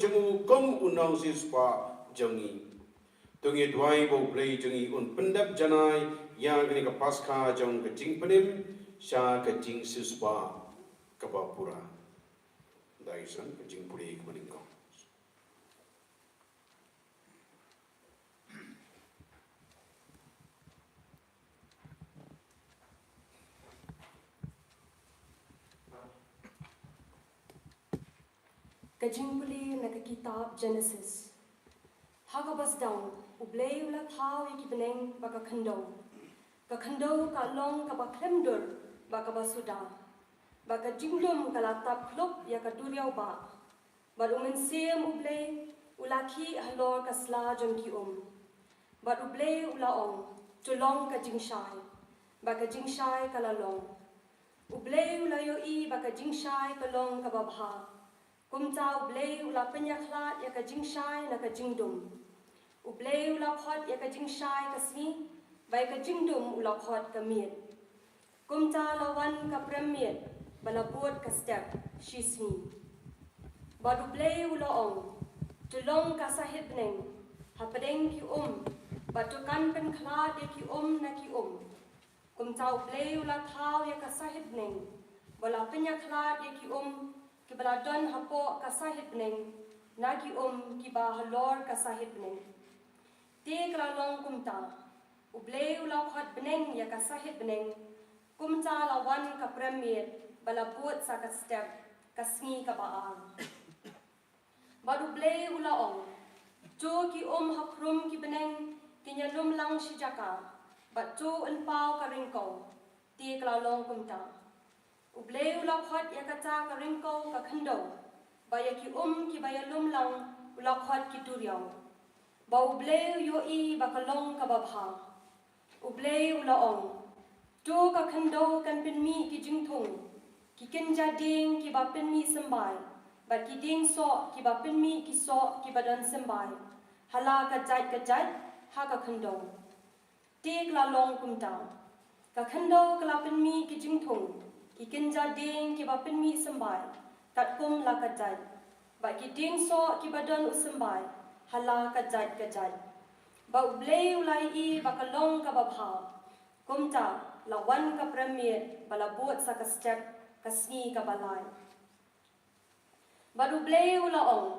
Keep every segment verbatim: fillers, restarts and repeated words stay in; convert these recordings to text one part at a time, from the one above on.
jong u kum u nongsiewspah jong ngi. To ngin duwai ba U Blei jong ngi un pyndep janai ïa kane ka Paskha jong ka jingpynim sha ka jingsiewspah kaba pura. Dei san ka jingpule kaba nyngkong. Ka jingpule na ka kitab Genesis. Ha kaba sdang, U Blei u la thaw ïa ki bneng bad ka khyndew. Ka khyndew ka long kaba khlem dur bad kaba suda. Bad ka jingdum ka la tap khlop ïa ka duriaw bah. Bad U Mynsiem U Blei u la khih halor ka sla jong ki um. Bad U Blei u la ong, "To long ka jingshai." Bad ka jingshai ka la long. U Blei u la ïohi ba ka jingshai ka long kaba bha. Kumta U Blei u la pynïakhlad ïa ka jingshai na ka jingdum. U Blei u la khot ïa ka jingshai ka sngi, bad ïa ka jingdum u la khot ka miet. Kumta la wan ka prem miet, ba la bud ka step, shi sngi. Bad U Blei u la ong, "To long ka sahit bneng hapdeng ki um, bad to kan pynkhlad ïa ki um na ki um." Kumta U Blei u la thaw ïa ka sahit bneng, ba la pynïakhlad ïa ki um, kiba la don hapoh ka sahit bneng, na ki um kiba halor ka sahit bneng. Te ka la long kumta, U Blei u la khot bneng ïa ka sahit bneng. Kumta la wan ka prem miet, ba la bud sa ka step, ka sngi kaba ar. Bad U Blei u la ong, "To ki um ha khrum ki bneng kin ïa lum lang shi jaka, bad to yn paw ka ryngkew." Te ka la long kumta. U Blei u la khot ïa kata ka ryngkew ka khyndew, bad ïa ki um kiba ïa lum lang u la khot ki duriaw. Bad U Blei u ïohi ba ka long kaba bha. U Blei u la ong, "To ka khyndew kan pynmih ki jingthung, ki kynja dieng kiba pynmih symbai, bad ki dieng soh kiba pynmih ki soh kiba don symbai, ha la ka jait ka jait ha ka khyndew." Te ka la long kumta. Ka khyndew ka la pynmih ki jingthung, ki kynja dieng kiba pynmih symbai, katkum la ka jait, bad ki dieng soh kiba don u symbai, ha la ka jait ka jait. Bad U Blei u la ïohi ba ka long kaba bha. Kumta, la wan ka prem miet, ba la bud sa ka step, ka sngi kaba lai. Bad U Blei u la ong,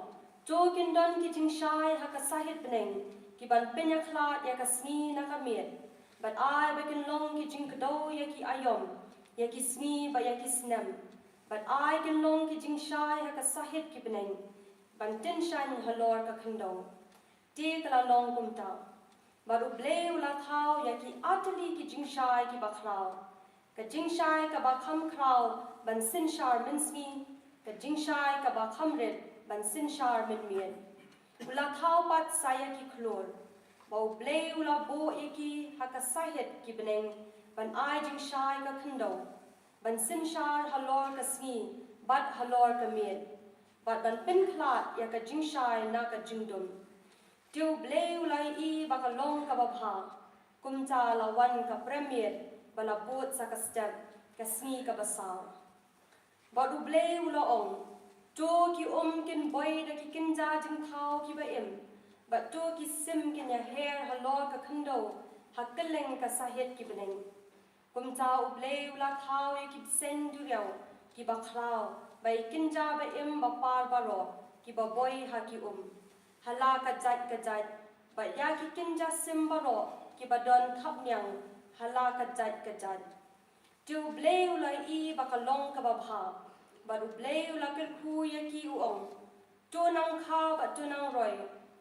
"To kin don ki jingshai ha ka sahit bneng, kiban pynïakhlad ïa ka sngi na ka miet, bad ai ba kin long ki jingkdew ïa ki aïom, ïa ki sngi bad ïa ki snem, bad ai kin long ki jingshai ha ka sahit ki bneng, ban tyngshaiñ halor ka khyndew." Te ka la long kumta. Bad U Blei u la thaw ïa ki artylli ki jingshai kiba khraw. Ka jingshai kaba kham khraw ban synshar mynsngi, ka jingshai kaba kham rit ban synshar mynmiet. U la thaw pat sa ïa ki khlur. Bad U Blei u la buh ïa ki ha ka sahit ki bneng ban ai jingshai ka khyndew, ban synshar halor ka sngi bad halor ka miet, bad ban pynkhlad ïa ka jingshai na ka jingdum. Te U Blei u la ïohi ba ka long kaba bha. Kumta la wan ka prem miet, ba la bud sa ka step, ka sngi kaba saw. Bad U Blei u la ong, "To ki um kin boi da ki kynja jingthaw kiba im, bad to ki sim kin ïaher halor ka khyndew ha kylleng ka sahit ki bneng." Kumta U Blei u la thaw ïa ki bseiñ duriaw kiba khraw, bad ïa ki kynja ba im ba par baroh kiba boi ha ki um, ha la ka jait ka jait, bad ïa ki kynja sim baroh kiba don thapniang, ha la ka jait ka jait. Te U Blei u la ïohi ba ka long kaba bha, bad U Blei u la kyrkhu ïa ki u ong, "To nang kha bad to nang roi,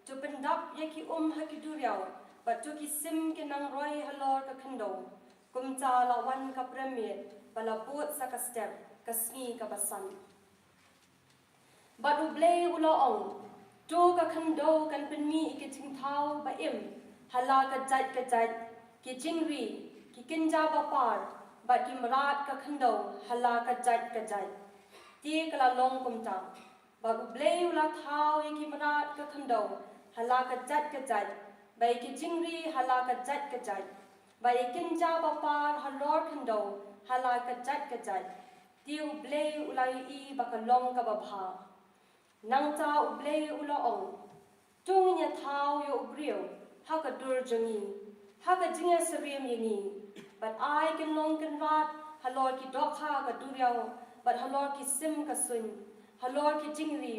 to pyndap ïa ki um ha ki duriaw, bad to ki sim kin nang roi halor ka khyndew." Kumta la wan ka prem miet, ba la bud sa ka step, ka sngi kaba san. Bad U Blei u la ong, "To ka khyndew kan pynmih ïa ki jingthaw ba im, ha la ka jait ka jait, ki jingri, ki kynja ba par, bad ki mrad ka khyndew, ha la ka jait ka jait." Te ka la long kumta. Bad U Blei u la thaw ïa ki mrad ka khyndew, ha la ka jait ka jait, bad ïa ki jingri ha la ka jait ka jait, bad ïa ki kynja ba par halor khyndew, ha la ka jait ka jait. Te U Blei u la ïohi ba ka long kaba bha. Nangta U Blei u la ong, to ngin ïa thaw ïa u briew ha ka dur jong ngi, ha ka jingïasyriem ïa ngi, bad ai kynlong kynrad halor ki dohkha ka duriaw, bad halor ki sim ka suiñ, halor ki jingri,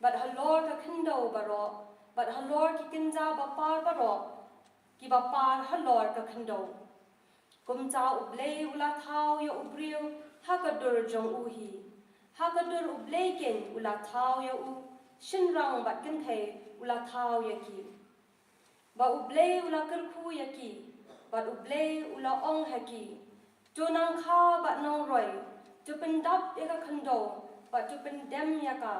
bad halor ka khyndew baroh, bad halor ki kynja bapar baroh kiba par halor ka khyndew. Kumta U Blei u la thaw ïa u briew ha ka dur jong u hi. Ha ka dur U Blei keiñ u la thaw ïa u, shynrang bad kynthei u la thaw ïa ki. Ba U Blei u la kyrkhu ïa ki, bad U Blei u la ong ha ki, to nang kha bad nang roi, to pyndap ïa ka khyndew, bad to pyndem ïa ka,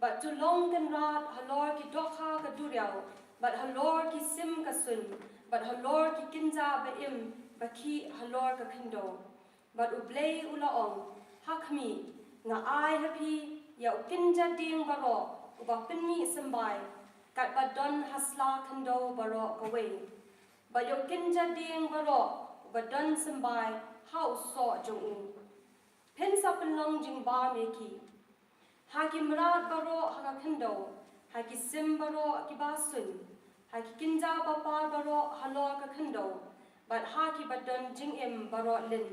bad to long kynrad halor ki dohkha ka duriaw, bad halor ki sim ka suiñ, bad halor ki kynja ba im ba khih halor ka khyndew. Bad U Blei u la ong, ha khmih, nga ai ha phi ïa u kynja dieng baroh uba pynmih symbai, katba don ha sla khyndew baroh kawei, bad ïa u kynja dieng baroh uba don symbai ha u soh jong u. Phin sa pynlong jingbam ïa ki. Ha ki mrad baroh ha ka khyndew, ha ki sim baroh kiba suiñ, ha ki kynja bapar baroh halor ka khyndew, bad ha kiba don jingim baroh lin,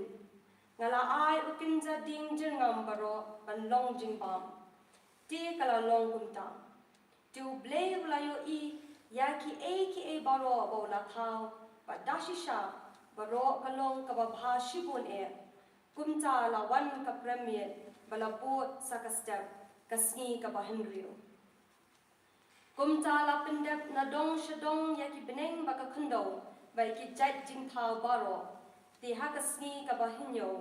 nga la ai u kynja dieng jyrngam baroh ban long jingbam. Te ka la long kumta. Te U Blei u la ïohi ïa kiei kiei baroh ba u la thaw, bad da shisha baroh ka long kaba bha shibun eh. Kumta la wan ka prem miet ba la bud sa ka step, ka sngi kaba hynriew. Kumta la pyndep na dong sha dong ïa ki bneng bad ka khyndew, bad ïa ki jait jingthaw baroh. Te ha ka sngi kaba hynñiew,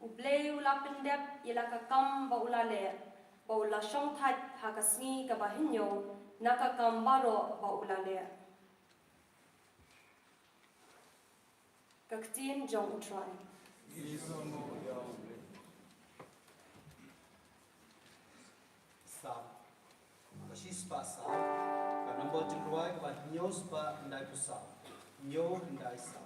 U Blei u la pyndep ïa la ka kam ba u la leh, ba u la shongthait ha ka sngi kaba hynñiew na ka kam baroh ba u la leh. Ka ktien jong U Trai. Salm. Ka shi spah salm. Ka nombor jingrwai kaba hynñiew spah khyndai phew saw. Hynñiew khyndai saw.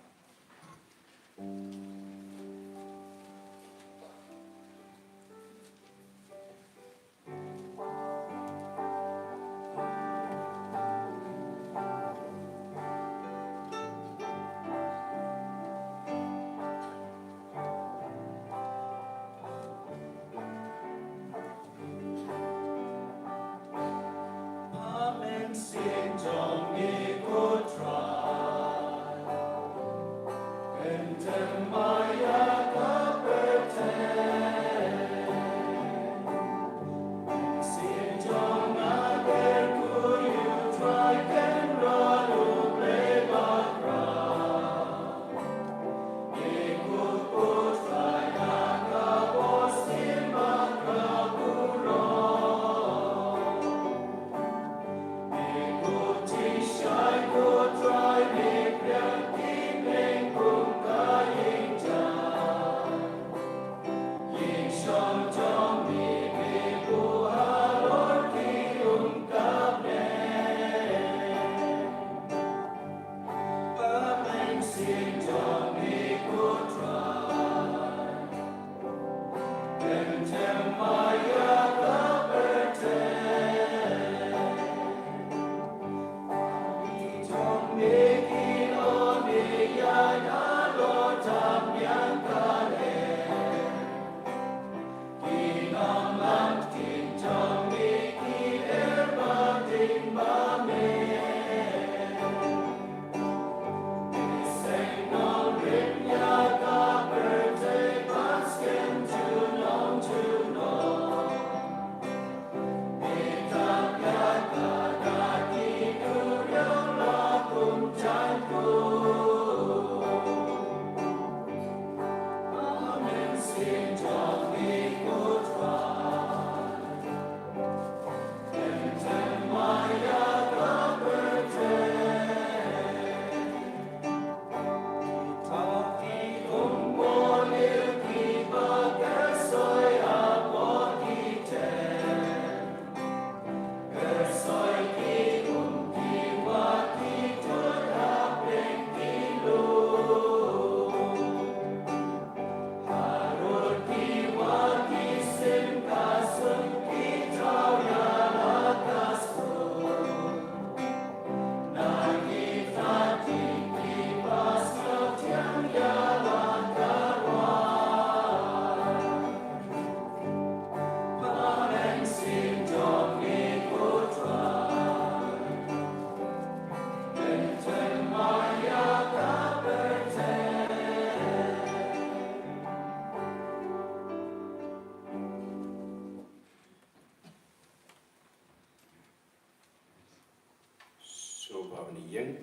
Sngewbha ban ïeng.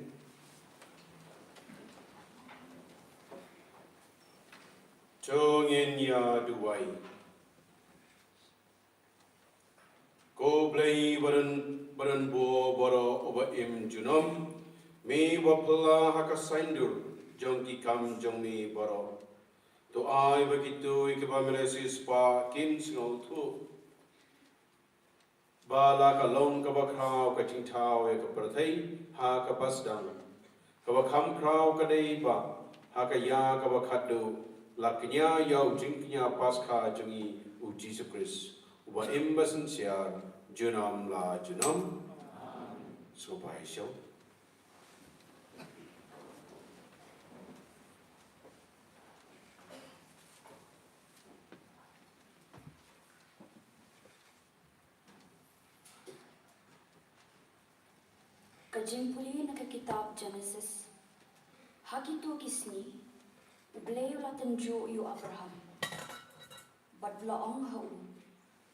To ngin ïa duwai. Ko Blei ba don, ba don bor baroh uba im junom, me ba phylla ha ka saiñdur jong ki kam jong me baroh. To ai ba kito kiba me la siewspah kin sngewthuh ba la ka long kaba khraw ka jingthaw ïa ka pyrthei ha kaba sdang. Kaba kham khraw ka dei ba ha ka ïa kaba khatduh la kñia ïa u jingkñia Paskha jong ngi u Jisu Khrist, uba im ba synshar junom la junom. Sngewbha ïa shong. Ka jingpule na ka kitab Genesis. Ha kito ki sngi, U Blei u la tynjuh ïa u Abraham. Bad u la ong ha u,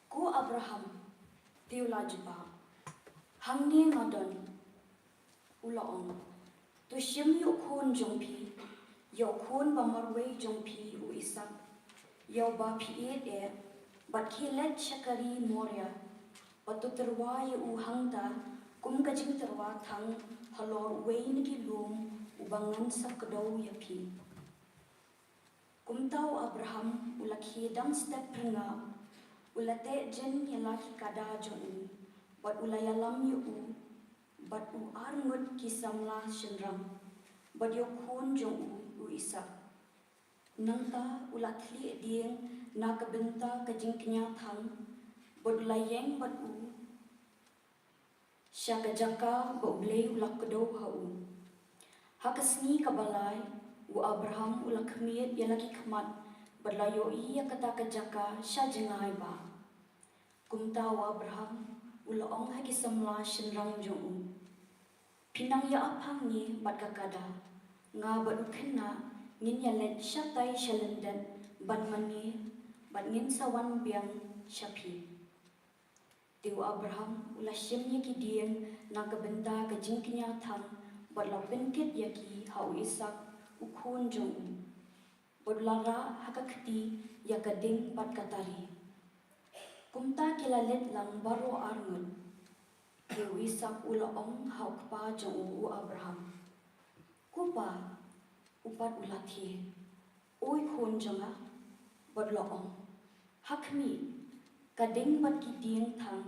"Ko Abraham." Te u la jubab, "Hangne nga don." U la ong, "To shim ïa u khun jong phi, ïa u khun ba marwei jong phi u Isaak, ïa uba phi ïeit eh, bad khie leit sha ka ri Moria, bad to tyrwa ïa u hangta kum ka jingtyrwa thang halor uwei na ki lum uba ngan sa kdew ïa phi." Kumta u Abraham u la khie dang step phyrngap, u la teh jin ïa la ki kada jong u, bad u la ïalam ïa u bad u arngut ki samla shynrang, bad ïa u khun jong u, u Isaak. Nangta u la thylliej dieng na ka bynta ka jingkñia thang, bad u la ïeng bad u sha ka jaka ba U Blei u la kdew ha u. Ha ka sngi kaba lai, u Abraham u la khmied ïa la ki khmat bad la ïohi ïa kata ka jaka sha jngai bah. Kumta u Abraham u la ong ha ki samla shynrang jong u, "Phin nang ïa ap hangne bad ka kada, nga bad u khynnah ngin ïa leit shatai sha lyndet ban mane, bad ngin sa wan biang sha phi." Te u Abraham u la shim ïa ki dieng na ka bynta ka jingkñia thang, bad la pynkit ïa ki ha u Isaak u khun jong u, bad u la rah ha ka kti ïa ka ding bad ka tari. Kumta ki la leit lang baroh arngut. Te u Isaak u la ong ha u kpa jong u, u Abraham, "Ko pa." U pat u la thiah, "Oi khun jong nga." Bad u la ong, "Ha khmih, ka ding bad ki dieng thang,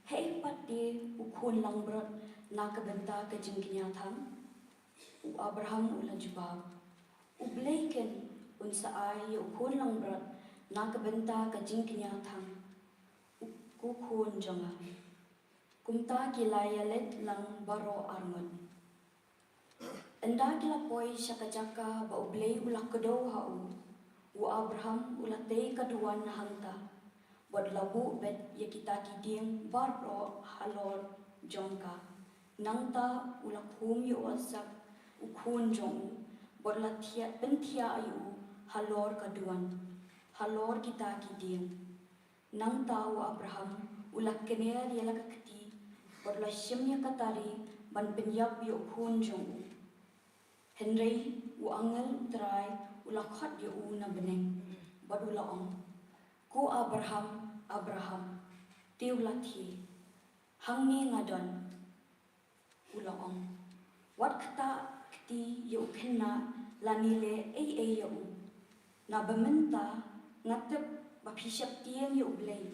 haei pat te u khun langbrot na ka bynta ka jingkñia thang?" U Abraham u la jubab, "U Blei keiñ un sa ai ïa u khun langbrot na ka bynta ka jingkñia thang, u, ko khun jong nga." Kumta ki la ïa leit lang baroh arngut. Ynda ki la poi sha ka jaka ba U Blei u la kdew ha u, u Abraham u la tei ka duwan hangta, bad la buh beit ïa kita ki dieng baroh halor jong ka. Nangta u la khum ïa u Isaak u khun jong u, bad la thiah, pynthiah ïa u halor ka duwan, halor kita ki dieng. Nangta u Abraham u la kner ïa la ka kti, bad u la shim ïa ka tari ban pynïap ïa u khun jong u. Hynrei u angel U Trai u la khot ïa u na bneng, bad u la ong, "Ko Abraham, Abraham." Te u la thiah, "Hangne nga don." U la ong, "Wat ktah kti ïa u khynnah lane leh ei ei ïa u. Naba mynta nga tip ba phi sheptieng ïa U Blei,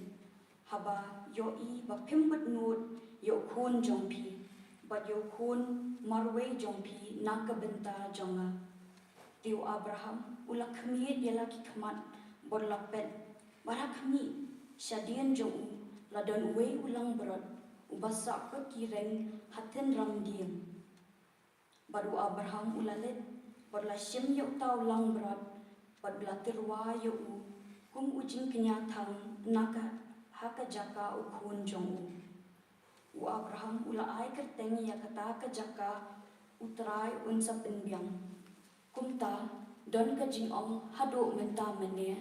haba ïohi ba phim bud nud ïa u khun jong phi, bad ïa u khun marwei jong phi na ka bynta jong nga." Te u Abraham u la khmih ïa la ki khmat bad u la peit, bad ha khmih, shadien jong u la don uwei u langbrot uba sah kut ki reng ha tynram dieng. Bad u Abraham u la leit bad u la shim ïa uta u langbrot, bad u la tyrwa ïa u kum u jingkñia thang na ka, ha ka jaka u khun jong u. U Abraham u la ai kyrteng ïa kata ka jaka, "U Trai un sa pynbiang." Kumta don ka jingong haduh mynta mynne,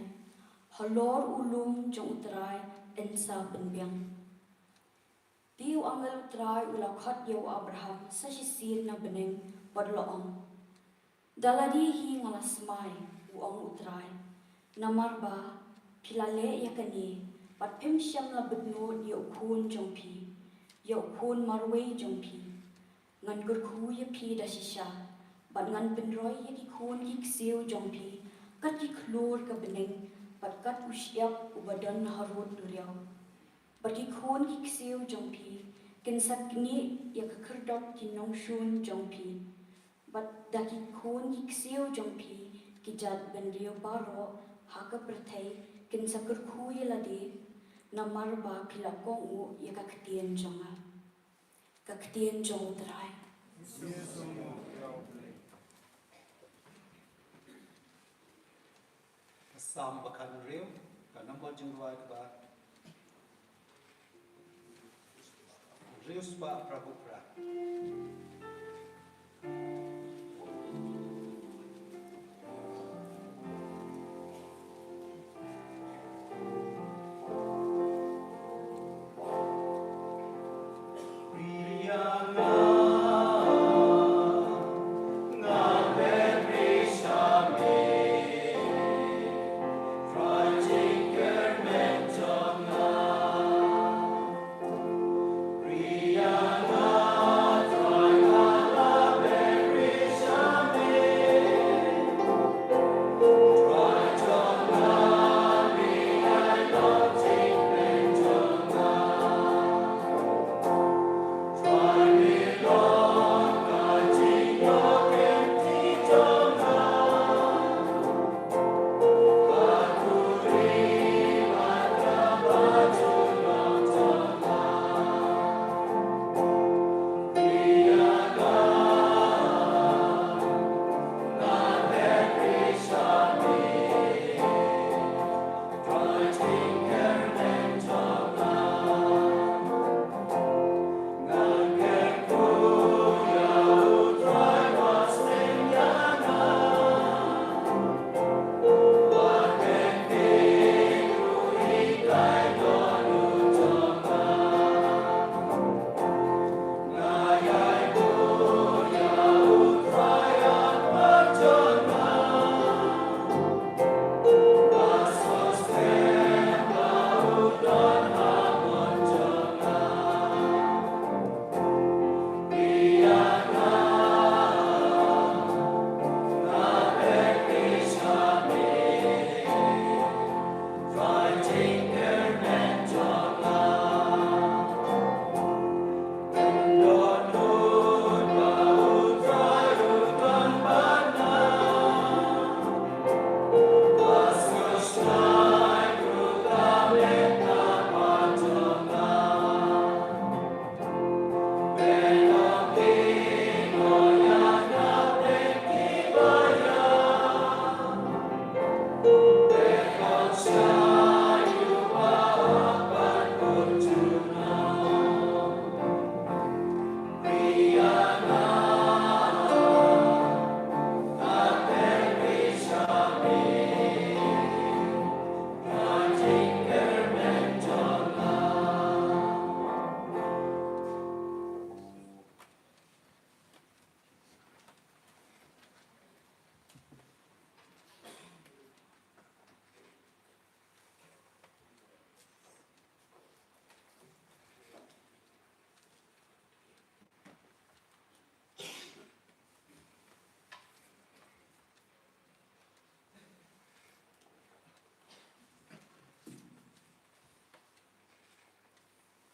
"Halor u lum jong U Trai yn sa pynbiang." Te u angel u Trai u la khot ïa u Abraham sa shisien na bneng bad u la ong, da lade hi nga la smai, u ong u Trai, namar ba phi la leh ïa kane bad phim shym la bynnud ïa u khun jong phi, ïa u khun marwei jong phi. Ngan kyrkhu ïa phi da shisha bad ngan pynroi ïa ki khun ki ksiew jong phi kat ki khlur ka bneng bad kat u shyiap uba don harud duriaw. Bad ki khun ki ksiew jong phi kin sa knieh ïa ka khyrdop ki nongshun jong phi. Bad da ki khun ki ksiew jong phi ki jaid bynriew baroh ha ka pyrthei kin sa kyrkhu ïa lade, namar ba phi la kohnguh ïa ka ktien jong nga. Ka ktien jong u Trai. Ka Salm ba khathynriew, ka nombor jingrwai kaba hynriew spah phra phew phra.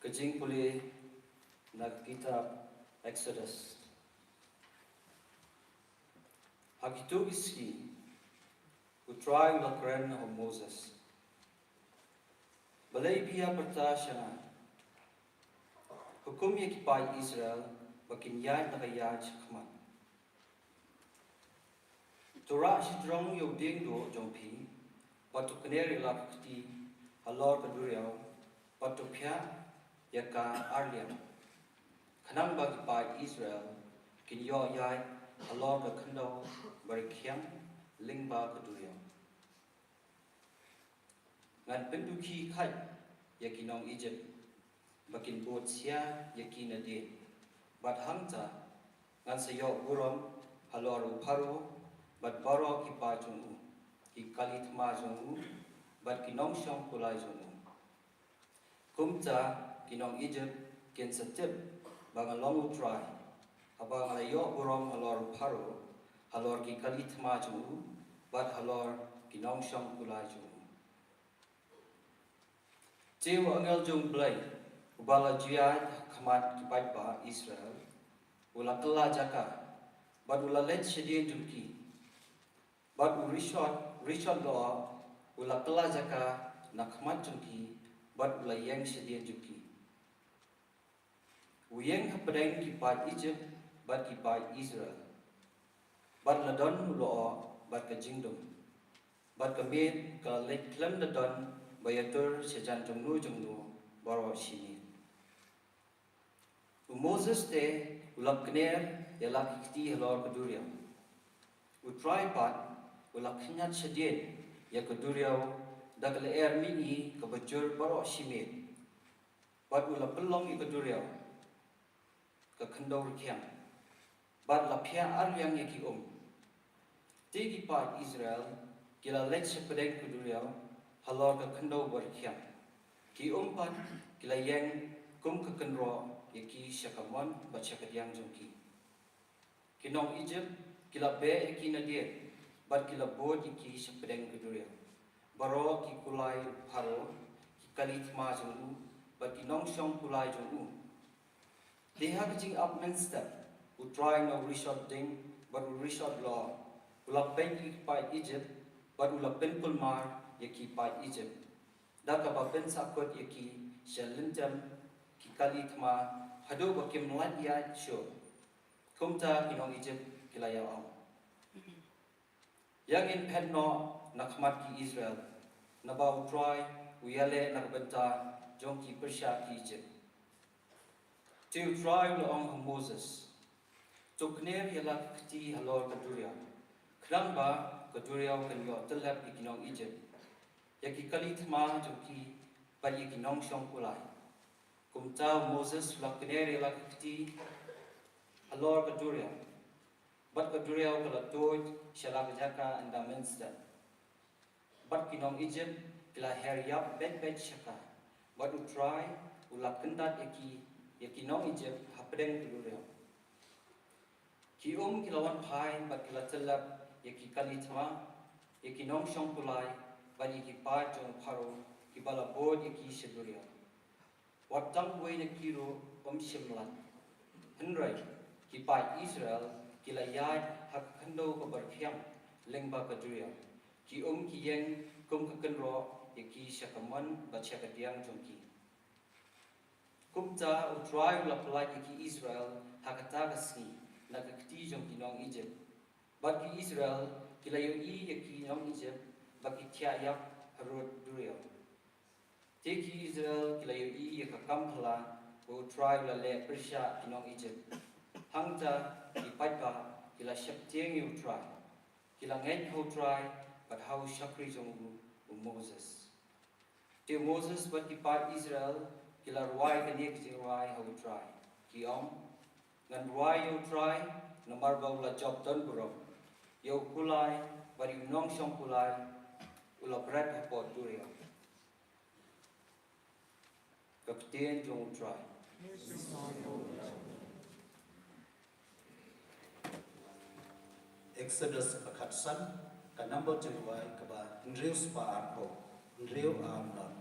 Ka jingpule na ka kitab Exodus. Ha kito ki sngi, u Trai u la kren ha u Moses. Balei phi ïa pyrta sha nga? Hukum ïa ki paid Israel ba kin ïaid na ka ïaid shakhmat. To rah shajrong ïa u dieng duh jong phi, bad to kner ïa la ka kti halor ka duriaw, bad to phiah ïa ka ar liang. Khnang ba ki paid Israel kin ïoh ïaid halor ka khyndew ba rkhiang lyngba ka duriaw. Ngan pyndukhi khait ïa ki nong Ijipt, ba kin bud sia ïa ki nadien. Bad hangta ngan sa ïoh burom halor u Pharaoh bad baroh ki paid jong u, ki kali thma jong u, bad ki nongshong kulai jong u. Kumta ki nong Ijipt kin sa tip ba nga long U Trai, haba nga la ïoh burom halor u Pharaoh, halor ki kali thma jong u, bad halor ki nongshong kulai jong u. Te u angel jong U Blei, uba la ju ïaid ha khmat ki paidbah Israel, u la kylla jaka, bad u la leit shadien jong ki. Bad u rishot, rishot lyoh, u la kylla jaka na khmat jong ki, bad u la ïeng shadien jong ki. U ïeng hapdeng ki paid Ijipt bad ki paid Israel. Bad la don u lyoh bad ka jingdum. Bad ka miet ka la leit khlem da don ba ïatur sha jan jongno jongno baroh shi miet. U Moses te u la kner ïa la ki kti halor ka duriaw. U Trai pat u la khñiat shadien ïa ka duriaw da ka lyer mihngi kaba jur baroh shi miet. Bad u la pynlong ïa ka duriaw ka khyndew rkhiang, bad la phiah arliang ïa ki um. Te ki paid Israel ki la leit shapdeng ka duriaw halor ka khyndew ba rkhiang. Ki um pat ki la ïeng kum ka kynroh ïa ki sha ka mon bad sha ka diang jong ki. Ki nong Ijipt ki la beh ïa ki nadien, bad ki la bud ïa ki shapdeng ka duriaw. Baroh ki kulai u Pharaoh, ki kali thma jong u, bad ki nongshong kulai jong u. Te ha ka jingap mynstep, U Trai na u rishot ding bad u rishot lyoh, u la peit ïa ki paid Ijipt, bad u la pynkulmar ïa ki paid Ijipt, da kaba pynsahkut ïa ki sha lyntem ki kali thma, haduh ba kim lait ïaid shuh. Kumta ki nong Ijipt ki la ïa ong, ïa ngin phet noh na khmat ki Israel, naba U Trai u ïaleh na ka bynta jong ki pyrshah ki Ijipt. Te U Trai u la ong ha u Moses, to kner ïa la ki kti halor ka duriaw, khnang ba ka duriaw kan ïoh tyllep ïa ki nong Ijipt, ïa ki kali thma jong ki, bad ïa ki nongshong kulai. Kumta u Moses u la kner ïa la ki kti halor ka duriaw. Bad ka duriaw ka la tuid sha la ka jaka ynda mynstep. Bad ki nong Ijipt ki la her ïap beit beit sha ka. Bad U Trai u la kyndat ïa ki, ïa ki nong Ijipt hapdeng ka duriaw. Ki um ki la wan phai bad ki la tyllep ïa ki kali thma, ïa ki nongshong kulai, bad ïa ki paid jong u Pharaoh kiba la bud ïa ki sha duriaw. Wat tang uwei na ki ruh um shym lait. Hynrei ki paid Israel ki la ïaid ha ka khyndew kaba rkhiang lyngba ka duriaw. Ki um ki ïeng kum ka kynroh ïa ki sha ka mon bad sha ka diang jong ki. Kumta U Trai u la pyllait ïa ki Israel ha kata ka sngi na ka kti jong ki nong Ijipt. Bad ki Israel ki la ïohi ïa ki nong Ijipt ba ki thiah ïap harud duriaw. Te ki Israel ki la ïohi ïa ka kam bha ba U Trai u la leh pyrshah ki nong Ijipt. Hangta ki paidbah ki la sheptieng ïa U Trai. Ki la ngeit ha U Trai bad ha u shakri jong u, u Moses. Te u Moses bad ki paid Israel ki la rwai kane ka jingrwai ha U Trai. Ki ong, ngan rwai ïa U Trai, namar ba u la jop don burom. Ïa u kulai bad ïa u nongshong kulai u la bret hapoh duriaw. Ka ktien jong U Trai. Exodus kaba khatsan, ka number jingrwai kaba hynriew spah arphew, hynriew ar nod.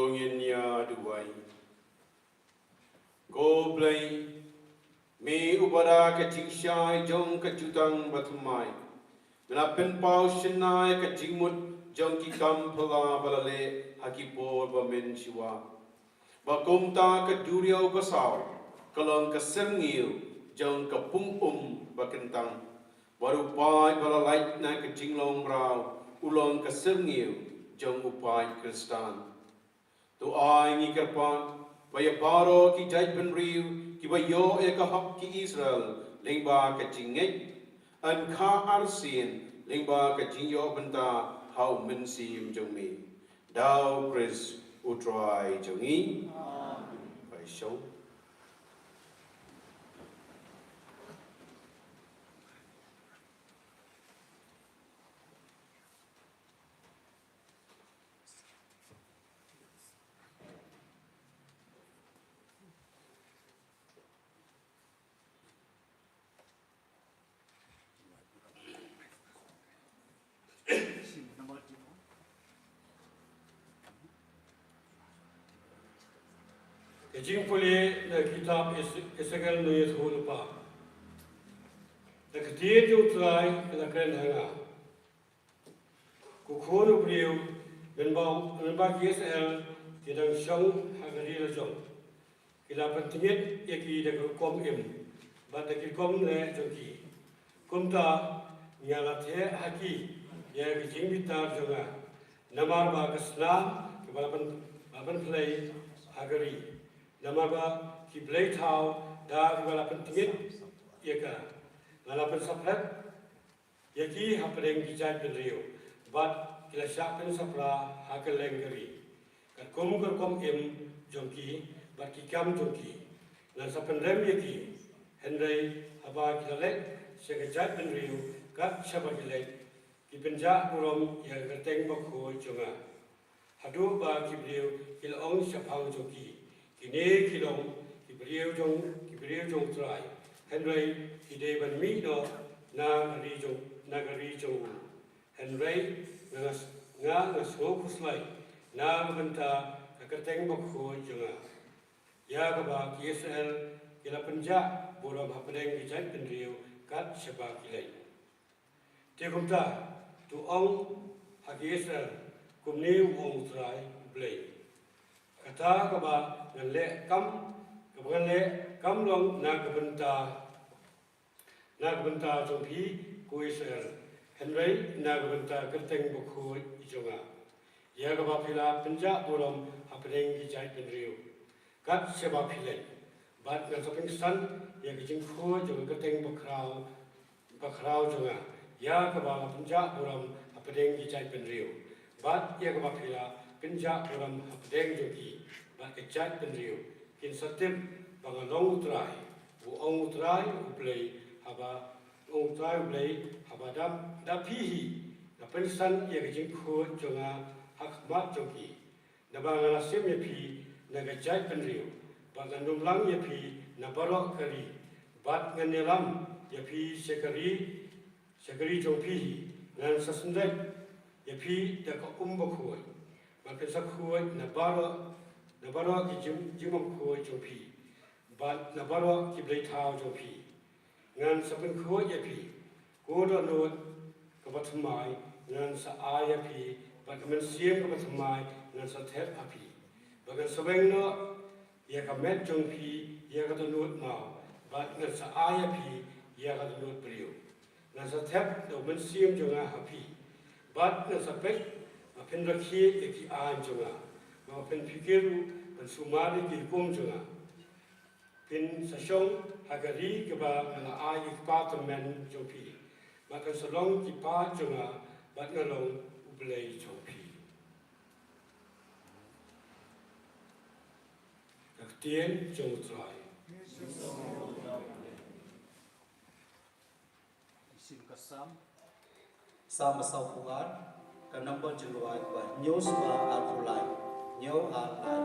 Ngin ïa duwai. Ko Blei, me uba da ka jingshai jong ka jutang bathymmai, me la pynpaw shynna ïa ka jingmut jong ki kam phylla ba la leh ha ki por ba mynshuwa, ba kumta ka duriaw basaw ka long ka syrngiew jong ka pung um ba kyntang, bad u paid ba la lait na ka jinglong mraw u long ka syrngiew jong u paid Khristan. To ai ngi kyrpad ba ïa baroh ki jaitbynriew kiba ïoh ïa ka hok ki Israel lyngba ka jingngeit, yn kha arsien lyngba ka jingïoh bynta ha u mynsiem jong me. Da u Khrist u Trai jong ngi. Amen. Pyrshang. Ka jingpule na kitab Ese-, Esekiel nongïathuhlypa. Na ka ktien jong U Trai ka la kren ha nga. Ko khun u briew, mynba, mynba ki Israel ki dang shong ha ka ri la jong, ki la pyntngit ïa ki da ka rukom im bad da ki rukom leh jong ki. Kumta nga la theh ha ki ïa ka jingbitar jong nga, namar ba ka snam kaba la pyn-, ba la pynphlei ha ka ri, namar ba ki blei thaw da kaba la pyntngit ïa ka. Nga la pynsaphriang ïa ki hapdeng ki jaitbynriew, bad ki la shah pynsaphla ha kylleng ka ri, katkum ka rukom im jong ki bad ki kam jong ki. Ngan sa pynrem ïa ki, hynrei haba ki la leit sha ka jaitbynriew kat shaba ki leit, ki pynjah burom ïa ka kyrteng bakhuid jong nga. Haduh ba ki briew ki la ong shaphang jong ki, kine ki long ki briew jong, ki briew jong U Trai, hynrei ki dei ban mih noh na ka ri jong, na ka ri jong u. Hynrei nga, nga, nga sngew khuslai na ka bynta ka kyrteng bakhuid jong nga, ïa kaba ki Israel ki la pynjah burom hapdeng ki jaitbynriew kat shaba ki leit. Te kumta, to ong ha ki Israel, kumne u ong U Trai U Blei: Kata kaba ngan leh kam, kaba ngan leh kam long na ka bynta, na ka bynta jong phi ko Israel, hynrei na ka bynta ka kyrteng bakhuid jong nga, ïa kaba phi la pynjah burom hapdeng ki jaitbynriew kat shaba phi leit. Bad ngan sa pynksan ïa ka jingkhuid jong ka kyrteng bakhraw, bakhraw jong nga, ïa kaba la pynjah burom hapdeng ki jaitbynriew, bad ïa kaba phi la pynjah burom hapdeng jong ki. Bad ki jaitbynriew kin sa tip ba nga long U Trai, u ong U Trai U Blei, haba, ong U Trai U Blei, haba da, da phi hi nga pynsan ïa ka jingkhuid jong nga ha khmat jong ki. Naba nga la shim ïa phi na ka jaitbynriew, bad ngan ym lang ïa phi na baroh ka ri, bad ngan ïalam ïa phi sha ka ri, sha ka ri jong phi hi. Ngan sa synreit ïa phi da ka um bakhuid, bad phin sa khuid na baroh, na baroh ki jing, jingbymkhuid jong phi, bad na baroh ki blei thaw jong phi. Ngan sa pynkhuid ïa phi. Ko dohnud kaba thymmai ngan sa ai ïa phi, bad ka mynsiem kaba thymmai ngan sa thep ha phi. Bad ngan sa weng noh ïa ka met jong phi ïa ka dohnud maw, bad ngan sa ai ïa phi ïa ka dohnud briew. Ngan sa thep da u mynsiem jong nga ha phi, bad ngan sa peit ba phin rakhe ïa ki aiñ jong nga, ba phin pyrkhat ruh ban sumar ïa ki hukum jong nga. Phin sa shong ha ka ri kaba nga la ai ïa ki kpa tymmen jong phi, bad phin sa long ki paid jong nga, bad nga long U Blei jong phi. Ka ktien jong U Trai. Shin ka Salm. Salm ba sawphew ar, ka number jong ka ba hynñiew spah arphew lai. Hynñiew ar lai.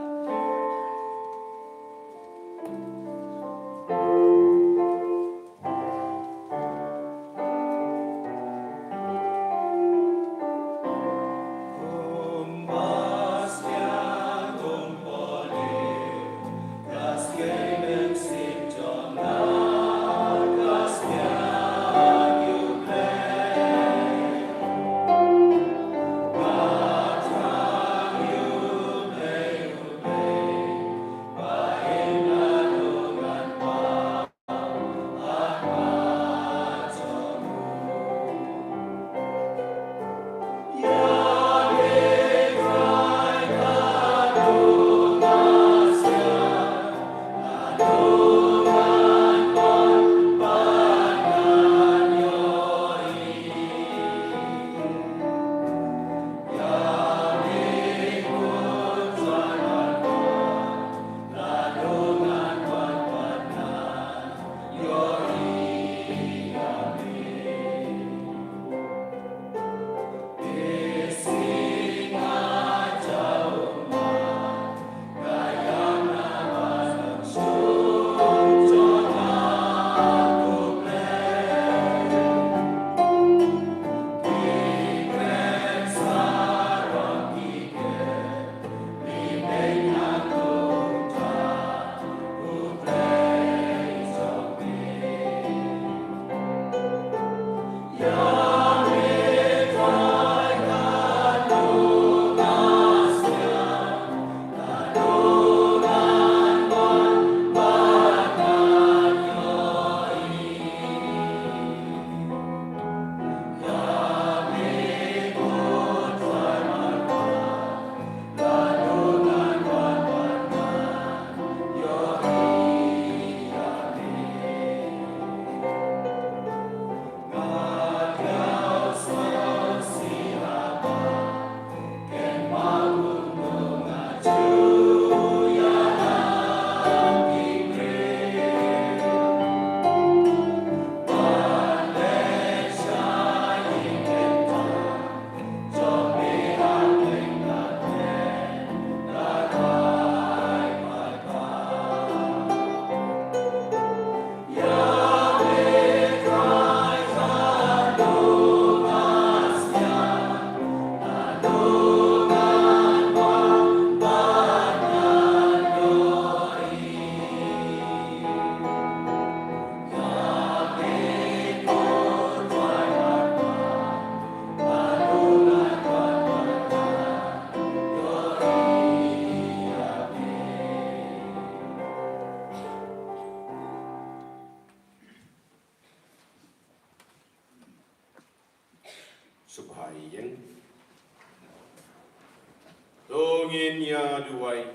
To ngin ïa duwai.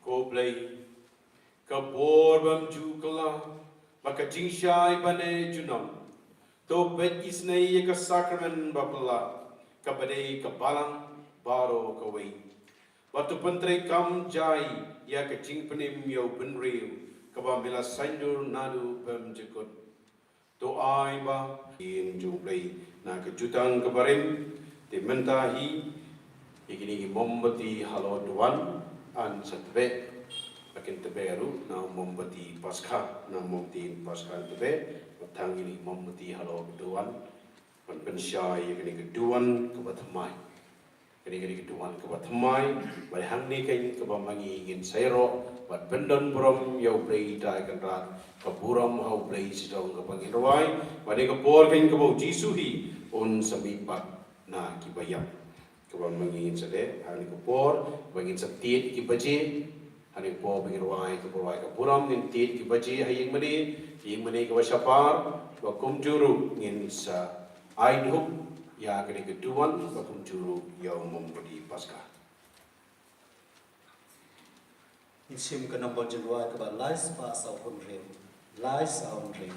Ko Blei, ka bor bym ju kylla, bad ka jingshai bane junom, to peit isynei ïa ka sakramen bapla, kaba dei ka balang baroh kawei. Bad to pyntreikam jai ïa ka jingpynim ïa u bynriew, kaba me la saiñdur naduh bymjukut. To ai ba ïing jong U Blei na ka jutang kaba rim. Te mynta hi, ïa kine ki mombati halor duwan yn sa tbeh. Ba kin tbeh ruh na mombati Paskha, na mombati Paskha tbeh. Bad tang kine ki mombati halor duwan, ban pynshai ïa kane ka duwan kaba thymmai. Kane, kane ka duwan kaba thymmai, bad hangne keiñ kaba ma ngi ngin sa ïaroh bad pyndon burom ïa U Blei Trai Kynrad, ka burom ha U Blei Shitylli kaba ngin rwai, bad ha ka por keiñ kaba U Jisu hi un sa mihpat na kiba ïap. Kaba ma ngi ngin sa leh, ha kane ka por ba ngin sa tied ki baje, ha kane ka por ba ngin rwai, kaba rwai ka burom, ngin tied ki baje ha ïing mane, ïing mane kaba shapar, ba kumjuh ruh ngin sa ai dhup ïa kane ka duwan, ba kumjuh ruh ïa u mombati Paskha. Ngin shim ka nombor jingrwai kaba lai spah saw hynriew. Lai saw hynriew.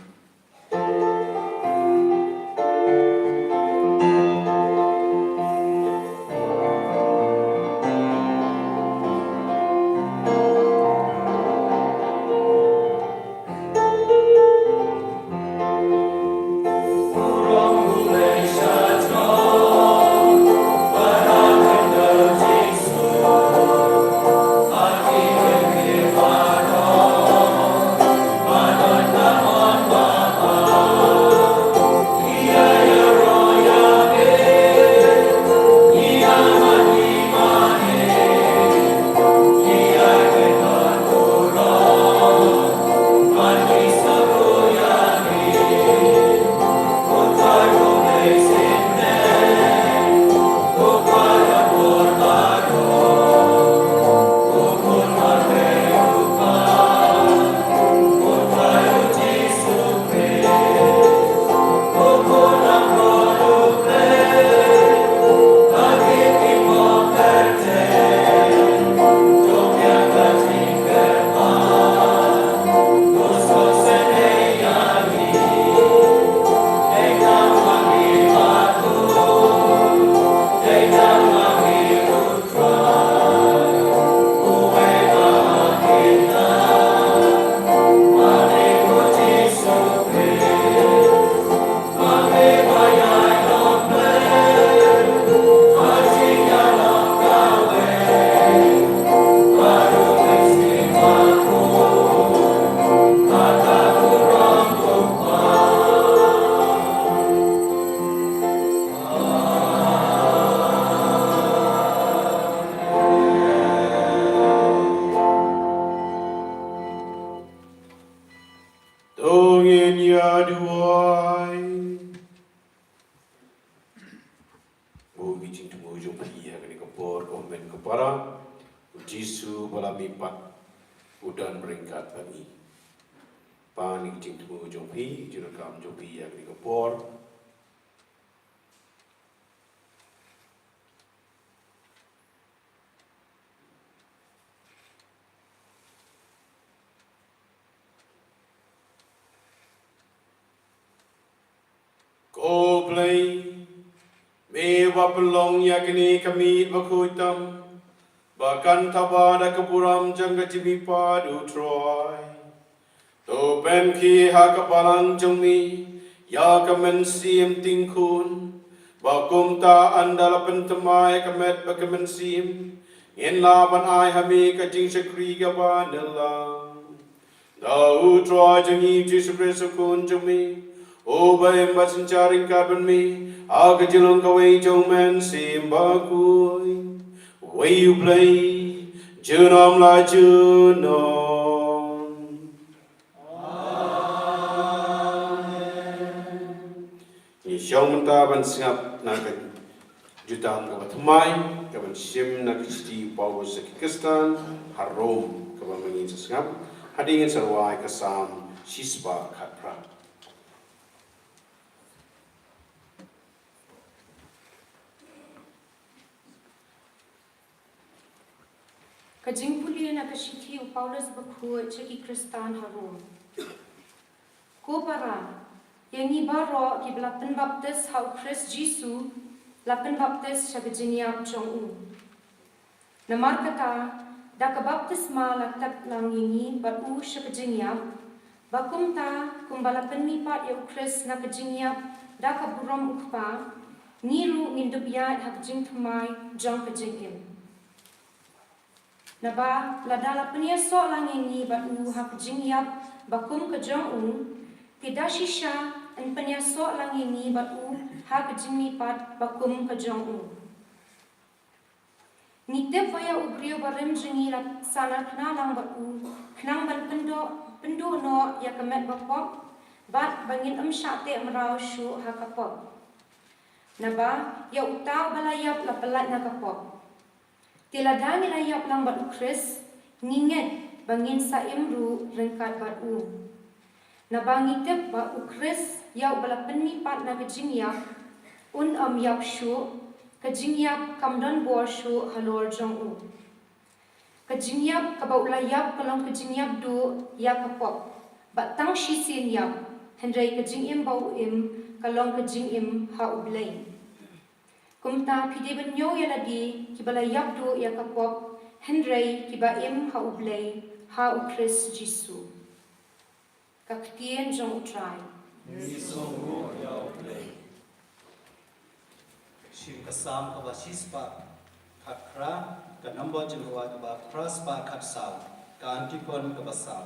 To ngin ïa duwai. Buh ïa ki jingthmu jong phi ha kane ka por, ko hynmen ko para. U Jisu ba la mihpat u don ryngkat bad ngi. Pan ïa ki jingthmu jong phi, jingdonkam jong phi ha kane ka por. Ko Blei, me ba pynlong ïa kane ka miet bakhuid tam, ba kan thaba da ka burom jong ka jingmihpat U Trai. To pynkhih ha ka balang jong me ïa ka mynsiem tyngkhun, ba kumta ynda la pynthymmai ka met bad ka mynsiem, ngin lah ban ai ha me ka jingshakri kaba nanglang. Da U Trai jong ngi Jisu Khrist U Khun jong me, uba im bad synshar ryngkat bad me ha ka jinglong kawei jong U Mynsiem Bakhuid, uwei U Blei, junom la junom. Ngi shong mynta ban sngap na ka jutang kaba thymmai, kaban shim na ka shithi u Paulus sha ki Khristan ha Rom, kaba ma ngi sa sngap. Hadien sa rwai ka Salm shispah khatphra. Ka jingpule na ka shithi u Paulus bakhuid sha ki Khristan ha Rom. Ko para, ïa ngi baroh kiba la pynbaptis ha u Khrist Jisu, la pynbaptis sha ka jingïap jong u. Namar kata, da ka baptisma la tep lang ïa ngi bad u sha ka jingïap, ba kumta, kumba la pynmihpat ïa u Khrist na ka jingïap da ka burom u Kpa, ngi ruh ngin dup ïaid ha ka jingthymmai jong ka jingim. Naba, lada la pynïasoh lang ïa ngi bad u ha ka jingïap ba kum ka jong u, te da shisha yn pynïasoh lang ïa ngi bad u ha ka jingmihpat ba kum ka jong u. Ngi tip ba ïa u briew barim jong ngi la sa narphna lang bad u, khnang ban pynduh, pynduh noh ïa ka met bapop, bad ba ngin ym shah teh mraw shuh ha ka pop. Naba, ïa uta uba la ïap la pyllait na ka pop. Te lada ngi la ïap lang bad u Khrist, ngi ngeit ba ngin sa im ruh ryngkat bad u. Naba ngi tip ba u Khrist ïa uba la pynmihpat na ka jingïap, un ym ïap shuh, ka jingïap kam don bor shuh halor jong u. Ka jingïap kaba u la ïap ka long ka jingïap duh ïa ka pop, bad tang shisien ïap, hynrei ka jingim ba u im ka long ka jingim ha u Blei. Kumta phi dei ban ñiew ïa lade kiba la ïap duh ïa ka pop, hynrei kiba im ha u Blei, ha u Khrist Jisu. Ka ktien jong u Trai. Ngi sngewbha ïa u Blei. Shim ka Salm kaba shispah khatphra, ka nombor jong ka wah kaba phraspah khatsaw, ka antiphon kaba saw.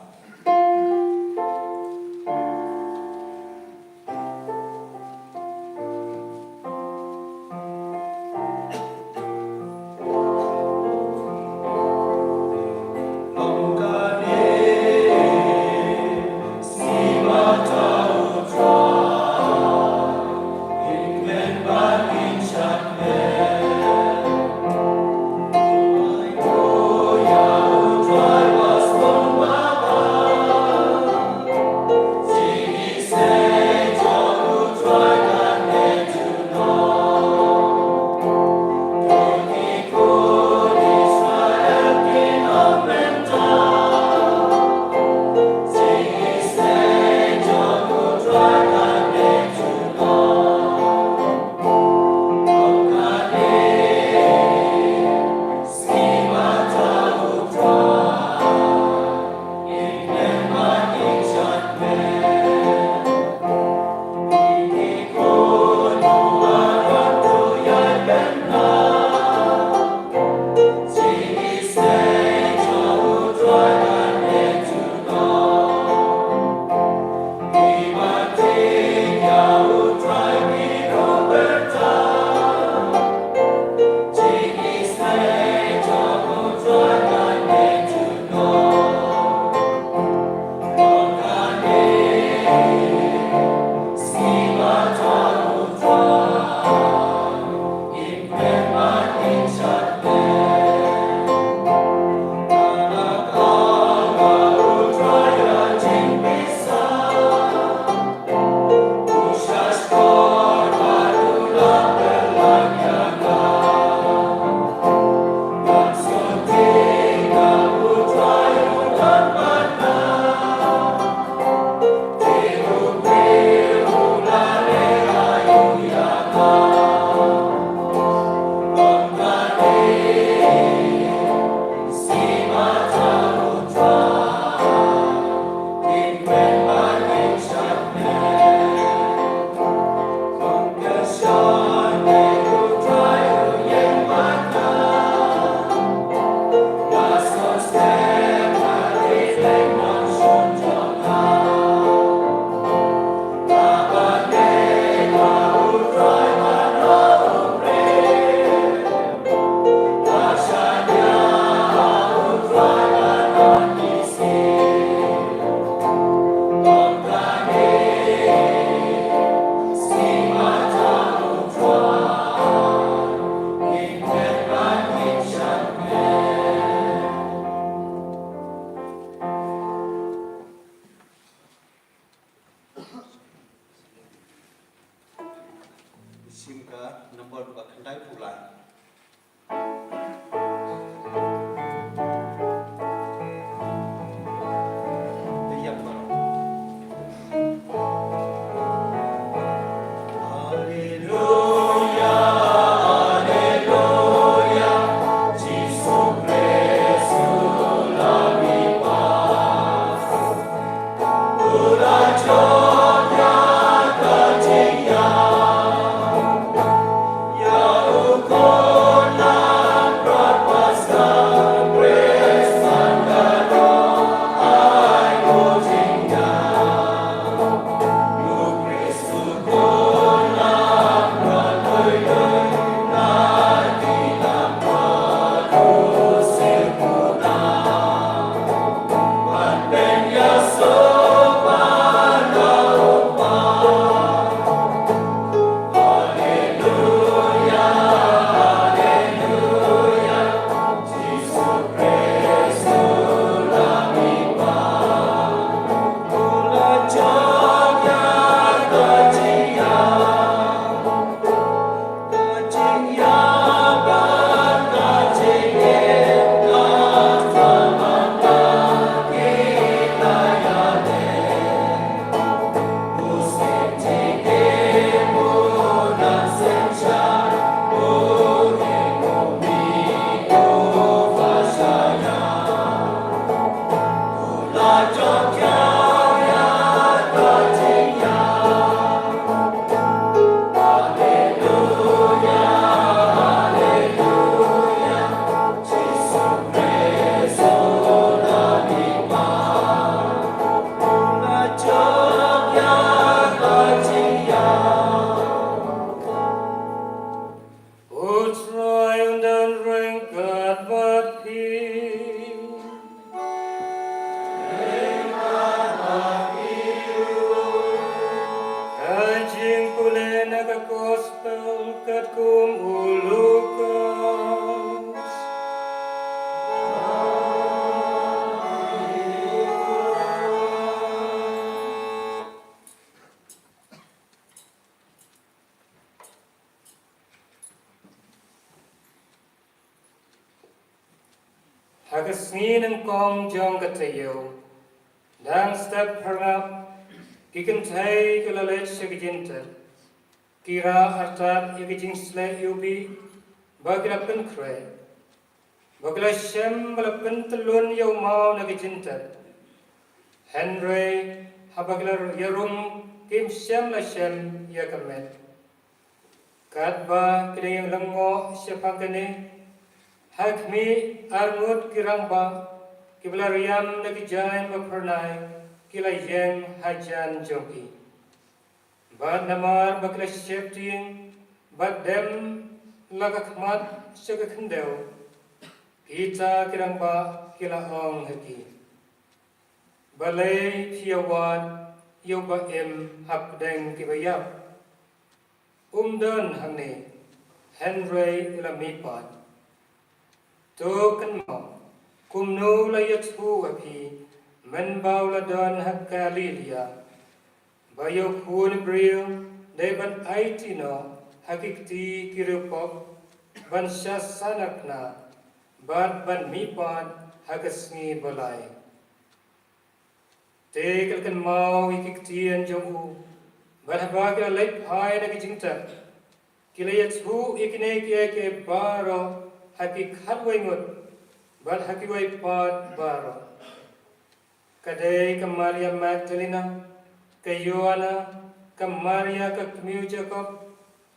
Ha ka sngi nyngkong jong ka taïew, dang step pyrngap, ki kynthei ki la leit sha ka jingtep. Ki rah artat ïa ka jingsleh ïa u bih, ba ki la pynkhreh. Ba ki la shem ba la pyntyllun ïa u maw na ka jingtep. Hynrei haba ki la ïarum, kim shym la shem ïa ka met. Katba ki dang ïalyngngoh shaphang kane, ha khmih, arngut ki rangbah kiba la riam na ki jaiñ ba phyrnai ki la ïeng hajan jong ki. Bad namar ba ki la sheptieng bad dem la ka khmat sha ka khyndew, kita ki rangbah ki la ong ha ki, balei phi ïa wad ïa u ba im hapdeng kiba ïap? Um don hangne, hynrei u la mihpat. To kynmaw kumno u la ïathuh ha phi mynba u la don ha Galilaïa, ba ïa u Khun u briew dei ban aiti noh ha ki kti ki riewpop, ban shah sahnarphna bad ban mihpat ha ka sngi ba lai. Te ki la kynmaw ïa ki ktien jong u, bad haba ki la leit phai na ka jingtep, ki la ïathuh ïa kine kiei kiei baroh ha ki khatwei ngut bad ha kiwei pat baroh. Ka dei ka Maria Magdalena, ka Joanna, ka Maria ka kmie u Jakob,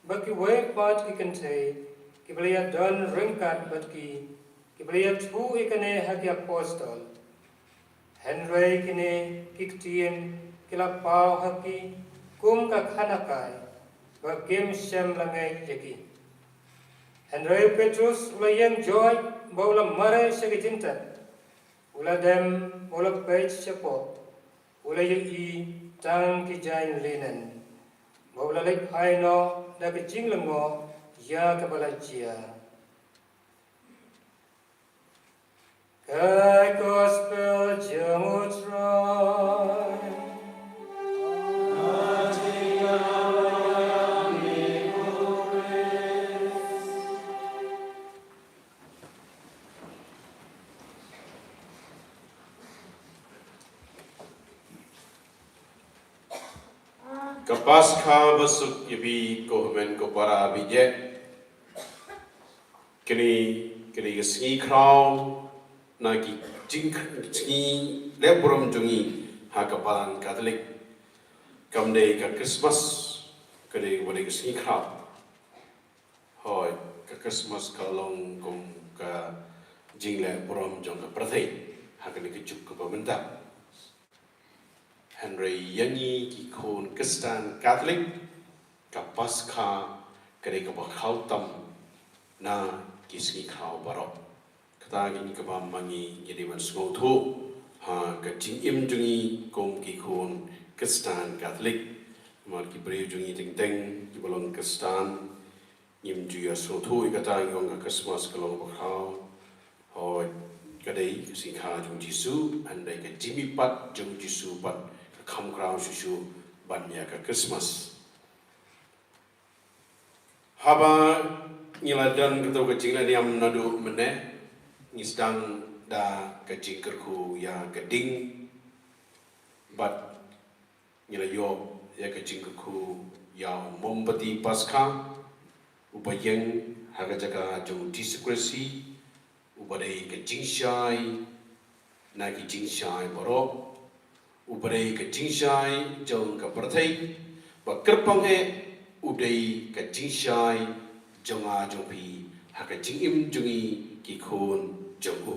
bad kiwei pat ki kynthei kiba la ïadon ryngkat bad ki, kiba la ïathuh ïa kane ha ki apostol. Hynrei kine ki ktien ki la paw ha ki kum ka khana kai, ba kim shym la ngeit ïa ki. Hynrei u Petrus u la ïeng joit bad u la mareh sha ka jingtep. U la dem bad u la peit shapoh, u la ïohi tang ki jaiñ linen, bad u la leit phai noh da ka jinglyngngoh ïa kaba la jia. Ka Gospel jong U Trai. Ka Paskha basuk ïa phi ko hynmen ko para baieit. Kane, kane ka sngi khraw na ki jing, sngi leh burom jong ngi ha ka balang Katholik. Kam dei ka Christmas, ka dei, ka dei ka sngi khraw. Hooid, ka Christmas ka long kum ka jingleh burom jong ka pyrthei ha kane ka juk kaba mynta. Hynrei ïa ngi ki khun Khristan Katholik, ka Paskha ka dei kaba khraw tam na ki sngi khraw baroh. Kata ka dei kaba ma ngi ngi dei ban sngewthuh ha ka jingim jong ngi kum ki khun Khristan Katholik. Namar ki briew jong ngi teng teng kiba long Khristan, ngim ju ïa sngewthuh ïa kata, ngi ong ka Christmas ka long ba khraw. Hooid, ka dei ka sngi kha jong Jisu, hynrei ka jingmihpat jong Jisu pat ka kham khraw shuh shuh ban ïa ka Christmas. Haba ngi la don kato ka jingleh niam naduh mynne, ngi sdang da ka jingkyrkhu ïa ka ding, bad ngi la ïoh ïa ka jingkyrkhu ïa u mombati Paskha, uba ïeng ha ka jaka jong u Jisu Khrist, uba dei ka jingshai na ki jingshai baroh, uba dei ka jingshai jong ka pyrthei, ba kyrpang eh u dei ka jingshai jong nga jong phi ha ka jingim jong ngi ki khun jong u.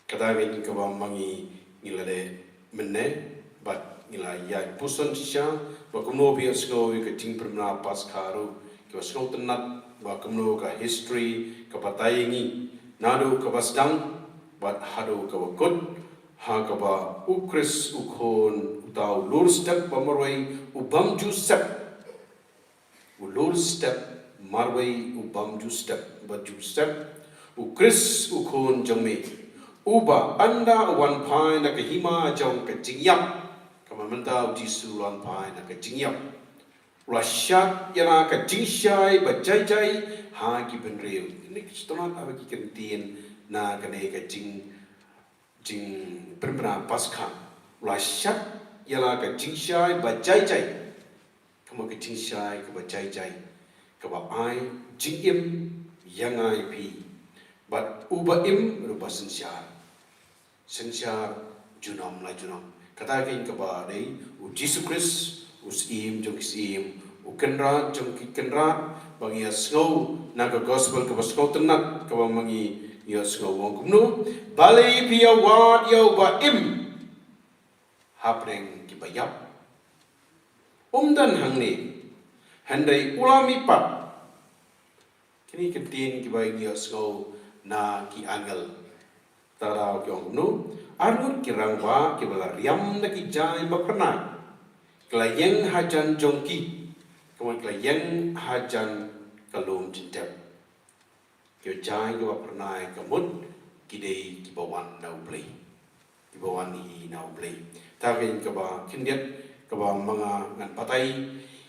Kata ka dei kaba ma ngi ngi la leh mynne, bad ngi la ïaid puson shisha ba kumno phi ïa sngew ïa ka jingpynbna Paskha ruh, kiba sngewtynnat ba kumno ka history ka batai ïa ngi naduh kaba sdang bad haduh kaba kut, ha kaba u Khrist u khun uta u lur step ba marwei u bym ju sep. U lur step marwei u bym ju sep, ba ju sep. U Khrist u khun jong me, uba ynda u wan phai na ka hima jong ka jingïap, kaba mynta u Jisu u la wan phai na ka jingïap, u la shad ïa la ka jingshai ba jai jai ha ki bynriew. Kine ki sngewtynnat ha ki kyntien Na kane ka jing, jingpynbna Paskha, u la shad ïa la ka jingshai ba jai jai. Kumba ka jingshai kaba jai jai, kaba ai jingim ïa nga ïa phi. Bad uba im ruh ba synshar. Synshar junom la junom. Kata kein kaba dei u Jisu Khrist, u Syiem jong ki syiem, u Kynrad jong ki kynrad, ba ngi ïa sngew na ka gospel kaba sngewtynnat, kaba ma ngi ïa sngew u ong kumno. Balei phi ïa wad ïa uba im hapdeng kiba ïap? Um don hangne, hynrei u la mihpat. Kine ki ktien kiba ngi ïa sngew na ki angel. Te ki ong kumno? Arngut ki rangbah kiba la riam da ki jaiñ ba phyrnai, ki la ïeng hajan jong ki, kumba ki la ïeng hajan ka lum jingtep. Ki jaiñ kiba phyrnai ka mut ki dei kiba wan na U Blei. Kiba wan hi na U Blei. Te kein kaba khyndiat, kaba ma nga ngan batai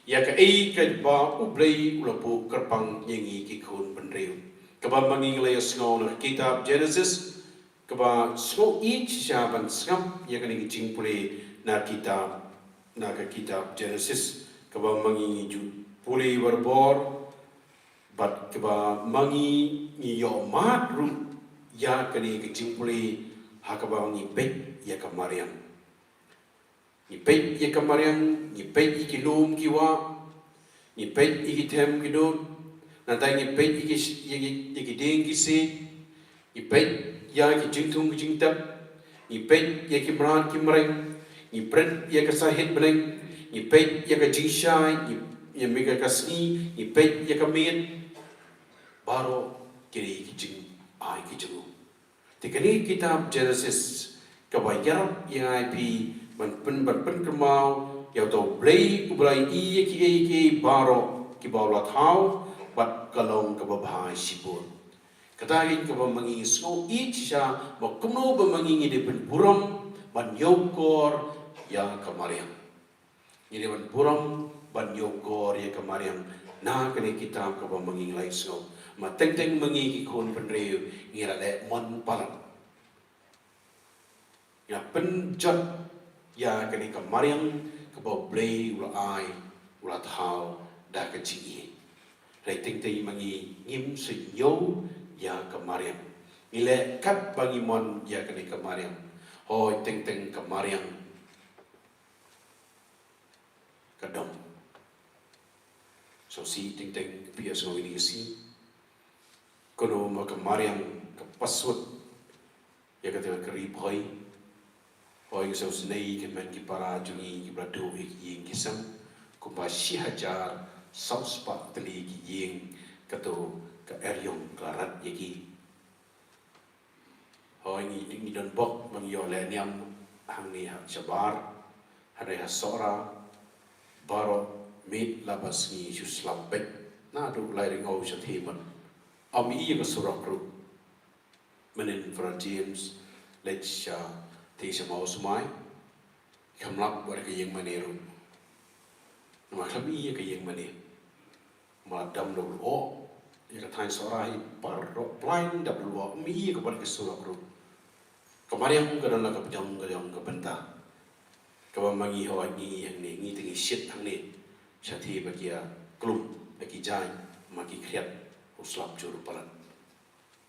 ïa kaei kaba U Blei u la buh kyrpang ïa ngi ki khun bynriew. Kaba ma ngi ngi la ïa sngew na kitab Genesis, kaba sngewbha shisha ban sngap ïa kane ka jingpule na kitab, na ka kitab Genesis, kaba ma ngi ngi ju pule barabor, bad kaba ma ngi ngi ïohmad ruh ïa kane ka jingpule ha kaba ngi peit ïa ka mariang. Ngi peit ïa ka mariang, ngi peit ïa ki lum ki wah, ngi peit ïa ki them ki dud, nangta ngi peit ïa ki, ïa ki, ïa ki dieng ki siej, ngi peit ïa ki jingthung ki jingtep, ngi peit ïa ki mrad ki mreng, ngi peit ïa ka sahit bneng, ngi peit ïa ka jingshai, ngi, ïa ka mih ka sngi, ngi peit ïa ka miet. Baroh ki dei ki jingai ki jong u. Te kane ka kitab Genesis kaba ïarap ïa ngi phi ban pyn, ban pynkynmaw ïa uta U Blei uba la ïohi ïa kiei kiei baroh kiba u la thaw, bad ka long kaba bha shibun. Kata kein kaba ma ngi ngi sngew ïeit shisha ba kumno ba ma ngi ngi dei ban burom, ban ïoh kor ïa ka mariang. Ngi dei ban burom, ban ïoh kor ïa ka mariang na kane ka kitab kaba ma ngi ngi la ïohsngew. Ma teng teng ma ngi ki khun bynriew ngi la leh mon palat. Ngi la pynjot ïa kane ka mariang kaba U Blei u la ai, u la thaw da ka jingïeit. Hynrei teng teng ma ngi ngim sngewthuh ïa ka mariang. Ngi leh katba ngi mon ïa kane ka mariang. Hooid, teng teng ka mariang ka dom. Sngewsih teng teng phi ïa sngew ïa kane ka sien. Kumno ma ka mariang ka password ïa kata ka ri Bhoi. Hooid, ngi sngewsynei ki hynmen ki para jong ngi kiba la duh ïa ki ïing ki sem kumba shi hajar saw spah tylli ki ïing, kato ka eriong ka la rat ïa ki. Hooid, ngi, ngi don bok ba ngi ïoh leh niam hangne ha shabar, hynrei ha Sohra baroh miet la ba sngi shu slap beit. Naduh lai ringawsha te man. Ym i ïa ka surok ruh. Mynnin Father James leit sha te sha Mawsmai, kam lap wat ka ïing mane ruh. Namar kam i ïa ka ïing mane. Ma dam da u lyoh ïa ka thaiñ Sohra hi, baroh plain dam da u lyoh, ym i ïa ka bad ka surok ruh. Ka mariang ka don la ka jong ka jong ka bynta. Kaba ma ngi hooid ngi hangne, ngi te ngi shit hangne. Sha te ba ki ïa klum da ki jaiñ, ma ki khriat u slap jur palat.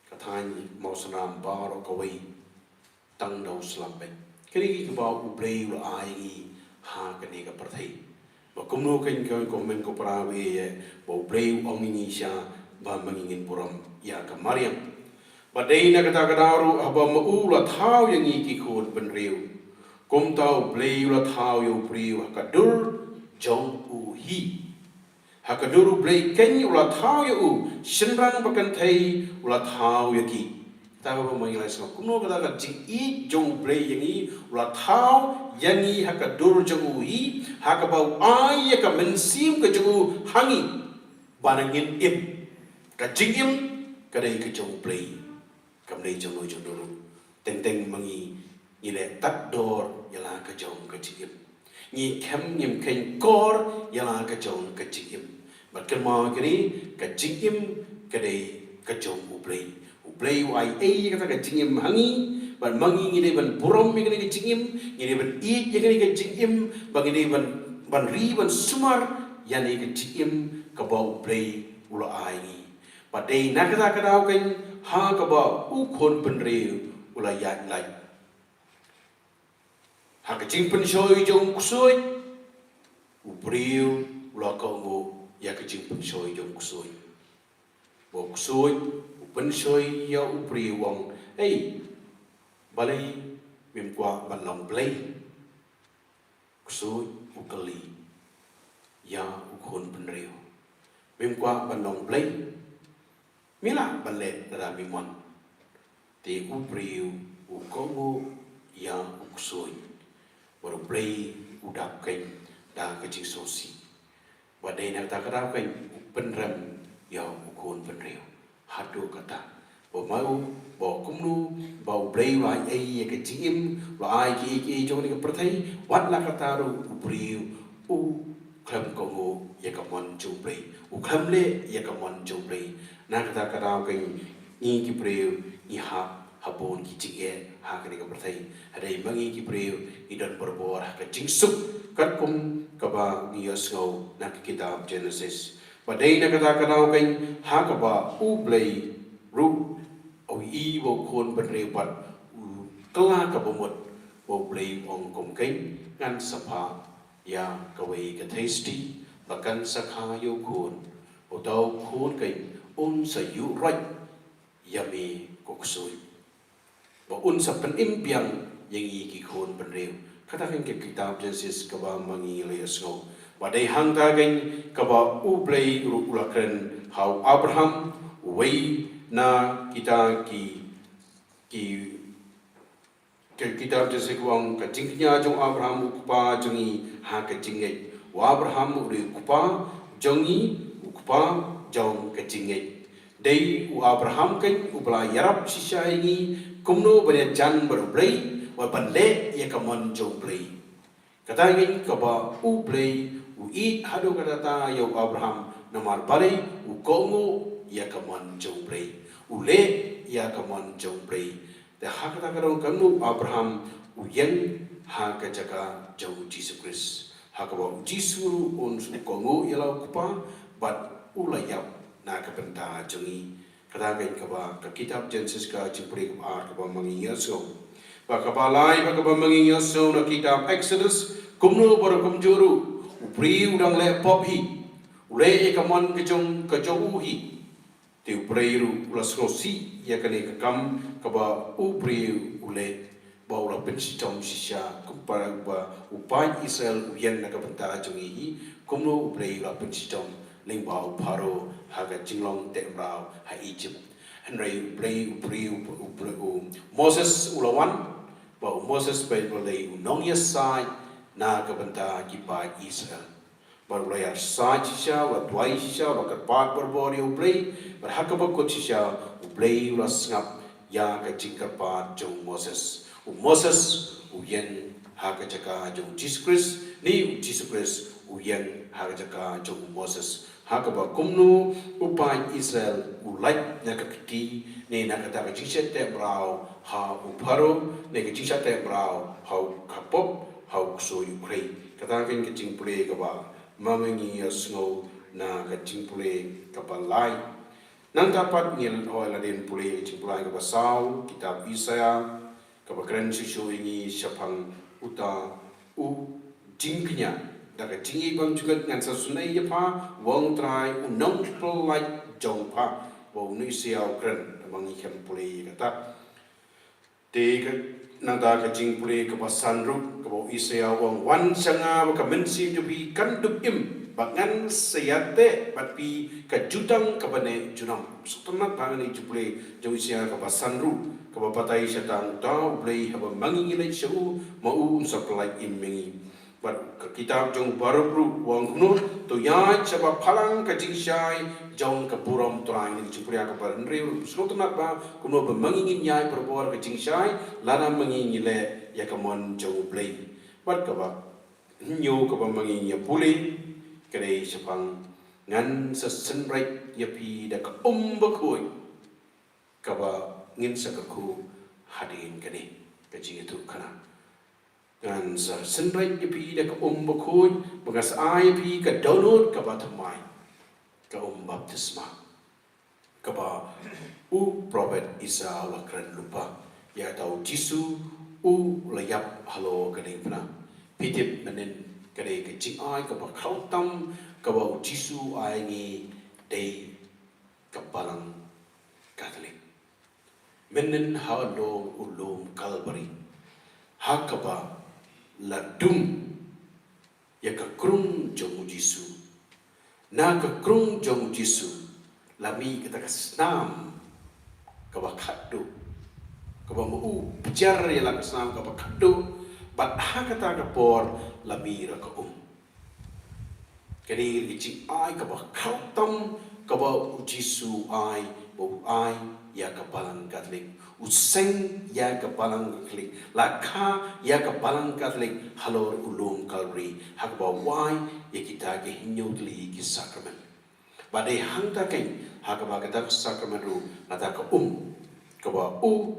Ka thaiñ Mawsynram baroh kawei tang da u slap beit. Kine ki kiba U Blei u la ai ngi ha kane ka pyrthei. Ba kumno kein ko hynmen ko para, ba U Blei u ong ïa ngi shisha ba ma ngi ngin burom ïa ka mariang. Ba dei na kata ka daw ruh haba ma u la thaw ïa ngi ki khun bynriew, kumta U Blei u la thaw ïa u briew ha ka dur jong u hi. Ha ka dur U Blei kein u la thaw ïa u, shynrang ba kynthei u la thaw ïa ki. Kata kaba ma ngi la ïohsngew kumno kata ka jingïeit jong U Blei ïa ngi, u la thaw ïa ngi ha ka dur jong u hi, ha kaba u ai ïa ka mynsiem ka jong u ha ngi, ba ngin im. Ka jingim ka dei ka jong U Blei. Kam dei jong no jong no ruh. Teng teng ma ngi ngi leh tad dor ïa la ka jong ka jingim. Ngi khlem, ngim kheiñ kor ïa la ka jong ka jingim. Bad kynmaw kane, ka jingim ka dei ka jong U Blei. U Blei u ai ei ïa kata ka jingim ha ngi, bad ma ngi ngi dei ban burom ïa kane ka jingim, ngi dei ban ïeit ïa kane ka jingim, ba ngi dei ban, ban ri ban sumar ïa kane ka jingim kaba U Blei u la ai ngi. Bad dei na kata ka daw keiñ ha kaba u khun bynriew u la ïaid lait. Ha ka jingpynshoi jong u ksuid, u briew u la kohnguh ïa ka jingpynshoi jong u ksuid. Ba u ksuid u pynshoi ïa u briew u ong, "Ei, balei mem kwah ban long blei?" U ksuid u kylli ïa u khun bynriew, "Mem kwah ban long blei? Me lah ban leh lada me mon." Te u briew u kohnguh ïa u ksuid, bad U Blei u dap keiñ da ka jingsngewsih. Bad dei na kata ka daw keiñ u pynrem ïa u khun bynriew. Haduh katta, ba ma u, ba kumno, ba U Blei u la ai ei ïa ka jingim, u la ai kiei kiei jong kane ka pyrthei, wat la katta ruh u briew u khlem kohnguh ïa ka mon jong U Blei, u khlem leh ïa ka mon jong U Blei. Na kata ka daw keiñ ngi ki briew ngi hap ha bun ki jingeh ha kane ka pyrthei. Hynrei ma ngi ki briew ngi don barabor ha ka jingsuk, katkum kaba ngi ïohsngew na ka kitab Genesis. Ba dei na kata ka daw keiñ ha kaba U Blei ruh u ïohi ba u khun bynriew pat u kylla kaba mut, ba U Blei u ong kumne, "Ngan sa phah ïa kawei ka theisotti ba kan sa kha ïa u khun, uta u khun keiñ un sa ïuh roit ïa me ko ksuid." Ba un sa pynim biang ïa ngi ki khun bynriew. Kata keiñ ka kitab Genesis kaba ma ngi la ïohsngew. Ba dei hangta keiñ kaba U Blei ruh u la kren ha u Abraham, uwei na kita ki, ki, ka kitab Genesis ka ong, "Ka jingkñia jong u Abraham u kpa jong ngi ha ka jingngeit." U Abraham u dei u kpa jong ngi, u kpa jong ka jingngeit. Dei u Abraham keiñ uba la ïarap shisha ïa ngi kumno ban ïajan bad U Blei, bad ban leh ïa ka mon jong U Blei. Kata keiñ kaba U Blei u ïeit haduh katta ïa u Abraham, namar balei? U kohnguh ïa ka mon jong U Blei, u leh ïa ka mon jong U Blei. Te ha kata ka daw kano u Abraham u ïeng ha ka jaka jong u Jisu Khrist, ha kaba u Jisu ruh un sa kohnguh ïa la u kpa, bad u la ïap na ka bynta jong ngi. Kata keiñ kaba ka kitab Genesis ka jingpule kaba ar kaba ma ngi ïohsngew. Ba kaba lai, ba kaba ma ngi ïohsngew na kitab Exodus, kumno ba ruh kumjuh ruh u briew u dang leh pop hi, u leh ïa ka mon ka jong, ka jong u hi. Te U Blei ruh u la sngewsih ïa kane ka kam kaba u briew u leh, ba u la pynshitom shisha, kumba u paid Israel u ïeng na ka bynta jong ngi hi, kumno U Blei u la pynshitom lyngba u Pharaoh ha ka jinglong teh mraw ha Egypt. Hynrei U Blei, U Blei, U, U Blei, u Moses u la wan, ba u Moses ba u leh u nongïasaid na ka bynta ki paid Israel. Bad u la ïasaid shisha, u la duwai shisha, u la kyrpad barabor ïa U Blei, bad ha kaba kut shisha U Blei u la sngap ïa ka jingkyrpad jong u Moses. U Moses u ïeng ha ka jaka jong u Jisu Khrist, ne u Jisu Khrist u ïeng ha ka jaka jong u Moses. Ha kaba kumno u paid Israel u lait na ka kti, ne na kata ka jingshah teh mraw ha u Pharaoh, ne ka jingshah teh mraw ha u, ka pop, ha u ksuid u khrei. Kata keiñ ka jingpule kaba ma ngi ïohsngew na ka jingpule kaba lai. Nangta pat ngin hoi lade pule ka jingpule kaba saw, kitab Isaïah, kaba kren shuh shuh ïa ngi shaphang uta u jingkñia. Da ka jingïeit bymjukut ngan sa sunnei ïa pha, u ong Trai, u nongpyllait jong pha. Ba u Isaïah u kren, da ma ngi khlem pule ïa kata. Te ka, nangta ka jingpule kaba san ruh, kaba u Isaïah u ong, wan sha nga ba ka mynsiem jong phi kan dup im, ba ngan sa ïateh bad phi ka jutang kaba neh junom. Sngewtynnat ba ngi ïa ka jingpule jong u Isaïah kaba san ruh, kaba batai shaphang uta U Blei haba ma ngi ngi leit sha u, ma u un sa pyllait im ïa ngi. Bad ka kitab jong u Baruk ruh u ong kumno, to ïaid sha ba phalang ka jingshai jong ka burom Trai. Ngi jingpule kaba hynriew ruh sngewtynnat ba kumno ba ma ngi ngin ïaid barabor ka jingshai lada ma ngi ngi leh ïa ka mon jong U Blei. Bad kaba hynñiew kaba ma ngi ngi ïa pule ka dei shaphang ngan sa synreit ïa phi da ka um bakhuid. Kaba ngin sa kyrkhu hadien kane ka jingïathuhkhana. Ngan sa synreit ïa phi da ka um bakhuid, ba nga sa ai ïa phi ka dohnud kaba thymmai, ka um baptisma. Kaba u prophet Isaiah u la kren lypa ïa kata u Jisu u la ïap halor ka diengphna. Phi tip mynnin ka dei ka jingai kaba khraw tam kaba u Jisu u ai ngi dei ka Balang Katholik. Mynnin halor u lum Kalbari, ha kaba la dung ïa ka krung jong u Jisu. Na ka krung jong u Jisu la mih kata ka snam kaba khatduh, kaba ma u pjar ïa la ka snam kaba khatduh, bad ha kata ka por la mih ruh ka um. Kane ka jingai kaba khraw tam kaba u Jisu u ai, ba u ai ïa ka Balang Katholik. U seng ïa ka Balang Katholik, la kha ïa ka Balang Katholik halor u lum Kalbari, ha kaba u ai ïa kita ki hynñiew tylli ki sakramen. Bad dei hangta keiñ ha kaba kata ka sakramen ruh, kata ka um, kaba u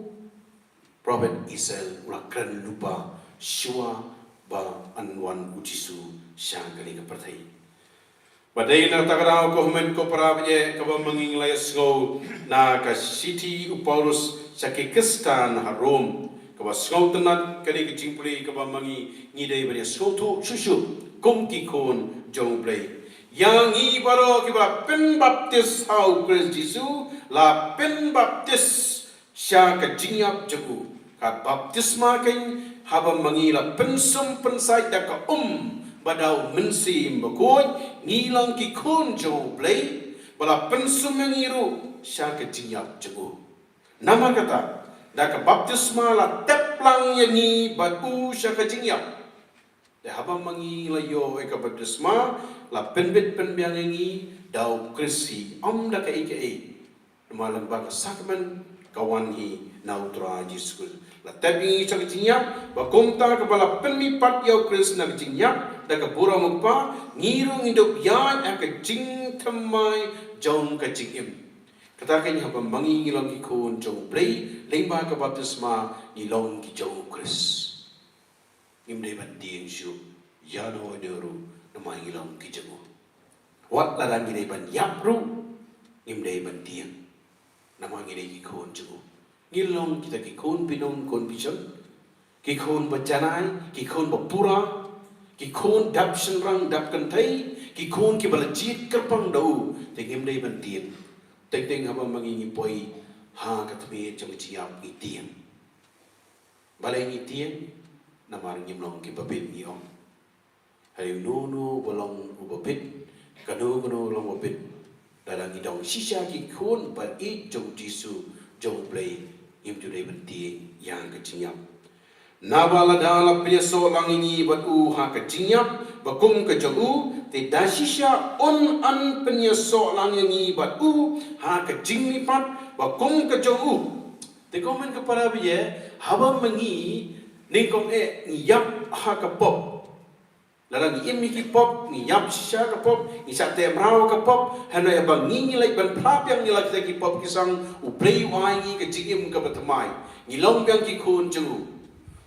prophet Isaiah u la kren lypa shuwa ba un wan u Jisu sha kane ka pyrthei. Bad dei na kata ka daw, ko hynmen ko para bangeit, kaba ma ngi ngi la ïa sngew na ka shithi u Paulus sha ki Khristan ha Rom, kaba sngewtynnat kane ka jingpule, kaba ma ngi ngi dei ban ïa sngewthuh shuh shuh kum ki khun jong u Blei. Ïa ngi baroh kiba la pynbaptis ha u Khrist Jisu, la pynbaptis sha ka jingïap jong u. Ka baptisma keiñ, haba ma ngi la pynsum pynsait da ka um bad da u Mynsiem Bakhuid, ngi long ki khun jong u Blei, ba la pynsum ïa ngi ruh sha ka jingïap jong u. Namar kata, da ka baptisma la tep lang ïa ngi bad u sha ka jingïap. Te haba ma ngi la ïoh ïa ka baptisma, la pynbit pynbiang ïa ngi da u Khrist hi, ym da kaei kaei. Namar lyngba ka sakramen ka wan hi na u Trai Jisu Khrist, la tep ïa ngi sha ka jingïap, ba kumta kaba la pynmihpat ïa u Khrist na ka jingïap da ka burom u Kpa, ngi ruh ngin dup ïaid ha ka jingthymmai jong ka jingim. Kata keiñ, haba ma ngi ngi long ki khun jong u Blei lyngba ka baptisma, ngi long ki jong u Khrist. Ngim dei ban tieng shuh ïano ïano ruh, namar ngi long ki jong u. Wat lada ngi dei ban ïap ruh, ngim dei ban tieng, namar ngi dei ki khun jong u. Ngi long kita ki khun binong khun bishon, ki khun ba janai, ki khun ba pura, ki khun dap shynrang dap kynthei, ki khun kiba la jied kyrpang da u. Te ngim dei ban tieng. Teng teng haba ma ngi ngi poi ha ka tmier jong ka jingïap, ngi tieng. Balei ngi tieng? Namar ngim long kiba bit, ngi ong. Hynrei uno uno uba long uba bit, kano kano long uba bit, lada ngi dang shisha ki khun ba ïeit jong u Jisu jong u Blei, ngim ju dei ban tieng ïa ka jingïap. Naba lada la pynïasoh lang ïa ngi bad u ha ka jingïap ba kum ka jong u, te da shisha un, un pynïasoh lang ïa ngi bad u ha ka jingmihpat ba kum ka jong u. Te ko hynmen ko para bangeit, haba ma ngi nyngkong eh ngi ïap ha ka pop. Lada ngi im ïa ki pop, ngi ïap shisha ka pop, ngi shah teh mraw ka pop, hynrei haba ngi ngi leit ban phla biang ïa la kita ki pop ki sang, u Blei u ai ngi ka jingim kaba thymmai. Ngi long biang ki khun jong u.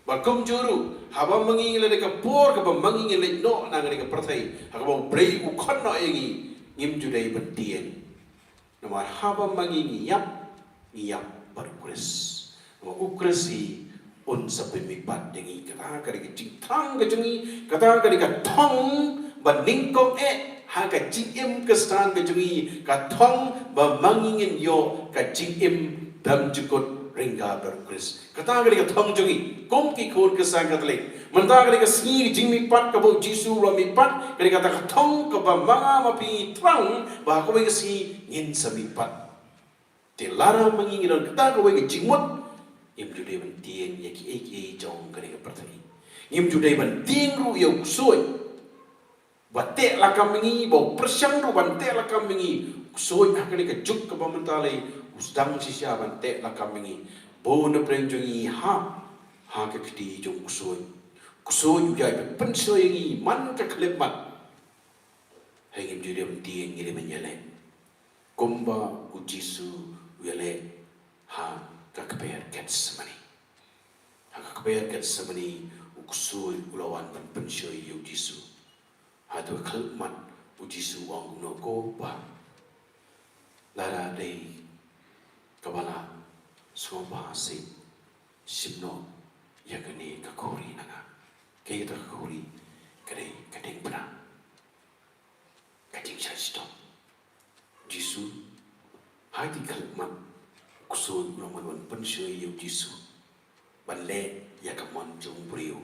Bad kumjuh ruh, haba ma ngi ngi leit ha ka por kaba ma ngi ngi leit noh na kane ka pyrthei, ha kaba u Blei u khot noh ïa ngi, ngim ju dei ban tieng. Namar haba ma ngi ngi ïap, ngi ïap bad u Khrist. Namar u Khrist hi un sa pynmihpat ïa ngi. Kata ka dei ka jingthrang ka jong ngi, kata ka dei ka thong ba nyngkong eh ha ka jingim Khristan ka jong ngi, ka thong ba ma ngi ngin ïoh ka jingim bymjukut ryngkat bad u Khrist. Kata ka dei ka thong jong ngi kum ki khun Khristan Katholik. Mynta ka dei ka sngi ka jingmihpat kaba u Jisu u la mihpat, ka dei kata ka thong kaba ma nga ma phi ngi thrang ba ha kawei ka sngi ngin sa mihpat. Te lada ma ngi ngi don kata kawei ka jingmut, ngim ju dei ban tieng ïa kiei kiei jong kane ka pyrthei. Ngim ju dei ban tieng ruh ïa u ksuid ba teh lakam ïa ngi, ba u pyrshang ruh ban teh lakam ïa ngi. U ksuid ha kane ka juk kaba mynta lei u sdang shisha ban teh lakam ïa ngi. Bun na pdeng jong ngi hap ha ka kti jong u ksuid. U ksuid u ïai pynshoi ïa ngi man ka khyllipmat. Hynrei ngim ju dei ban tieng, ngi dei ban ïaleh kumba u Jisu u ïaleh ha ka kper Gethsemane. Ha ka kper Gethsemane u ksuid u la wan ban pynshoi ïa u Jisu. Hato ka khyllipmat u Jisu u ong kumno, ko Pa, lada dei kaba lah, sngewbha seh shim noh ïa kane ka khuri na nga. Kaei kata ka khuri? Ka dei ka diengphna, ka jingshah shitom. Jisu, ha kata ka khyllipmat u ksuid u la wan ban pynshoi ïa u Jisu ban leh ïa ka mon jong u briew,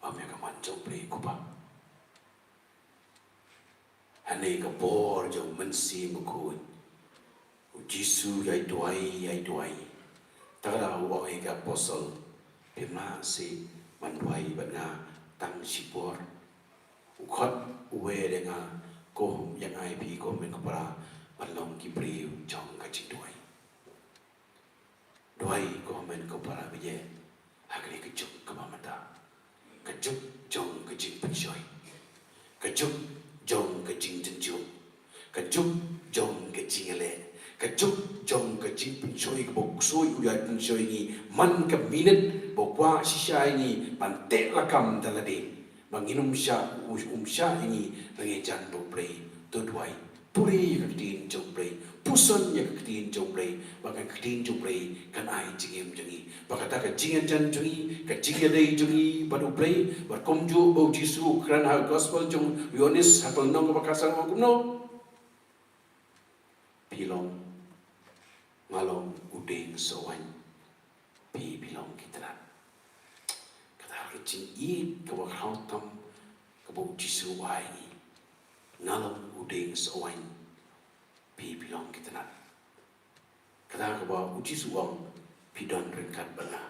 ym ïa ka mon jong u Blei ko Pa. Hangne ka bor jong u Mynsiem Bakhuid, u Jisu u ïai duwai, ïai duwai. Te u ong ïa ki apostol, phim lah seh ban duwai bad nga tang shipor? U khot uwei de nga, ko, ïa nga ïa phi ko hynmen ko para ban long ki briew jong ka jingduwai. Duwai ko hynmen ko para baieit ha kane ka juk kaba mynta, ka juk jong ka jingpynshoi, ka juk jong ka jingjynjar, ka juk jong ka jingïaleh, ka juk jong ka jingpynshoi kaba u ksuid u ïai pynshoi ïa ngi man ka minit ba u kwah shisha ïa ngi ban teh lakam da lade. Ba ngin ym shah, um shah ïa ngi na ngi jan ba u Blei. To duwai, pule ïa ka ktien jong u Blei, puson ïa ka ktien jong u Blei, ba ka ktien jong u Blei kan ai jingim jong ngi. Ba kata ka jingïajan jong ngi, ka jingïadei jong ngi bad u Blei, bad kumjuh ba u Jisu u kren ha gospel jong u Ïoannis ha ka lynnong kaba khatsan u ong kumno? Phi long, nga long u dieng sohwaiñ, phi phi long ki tnat. Kata ka jingïeit kaba khraw tam kaba u Jisu u ai ngi. Nga long u dieng sohwaiñ, phi phi long ki tnat. Kata kaba u Jisu u ong, phi don ryngkat bad nga.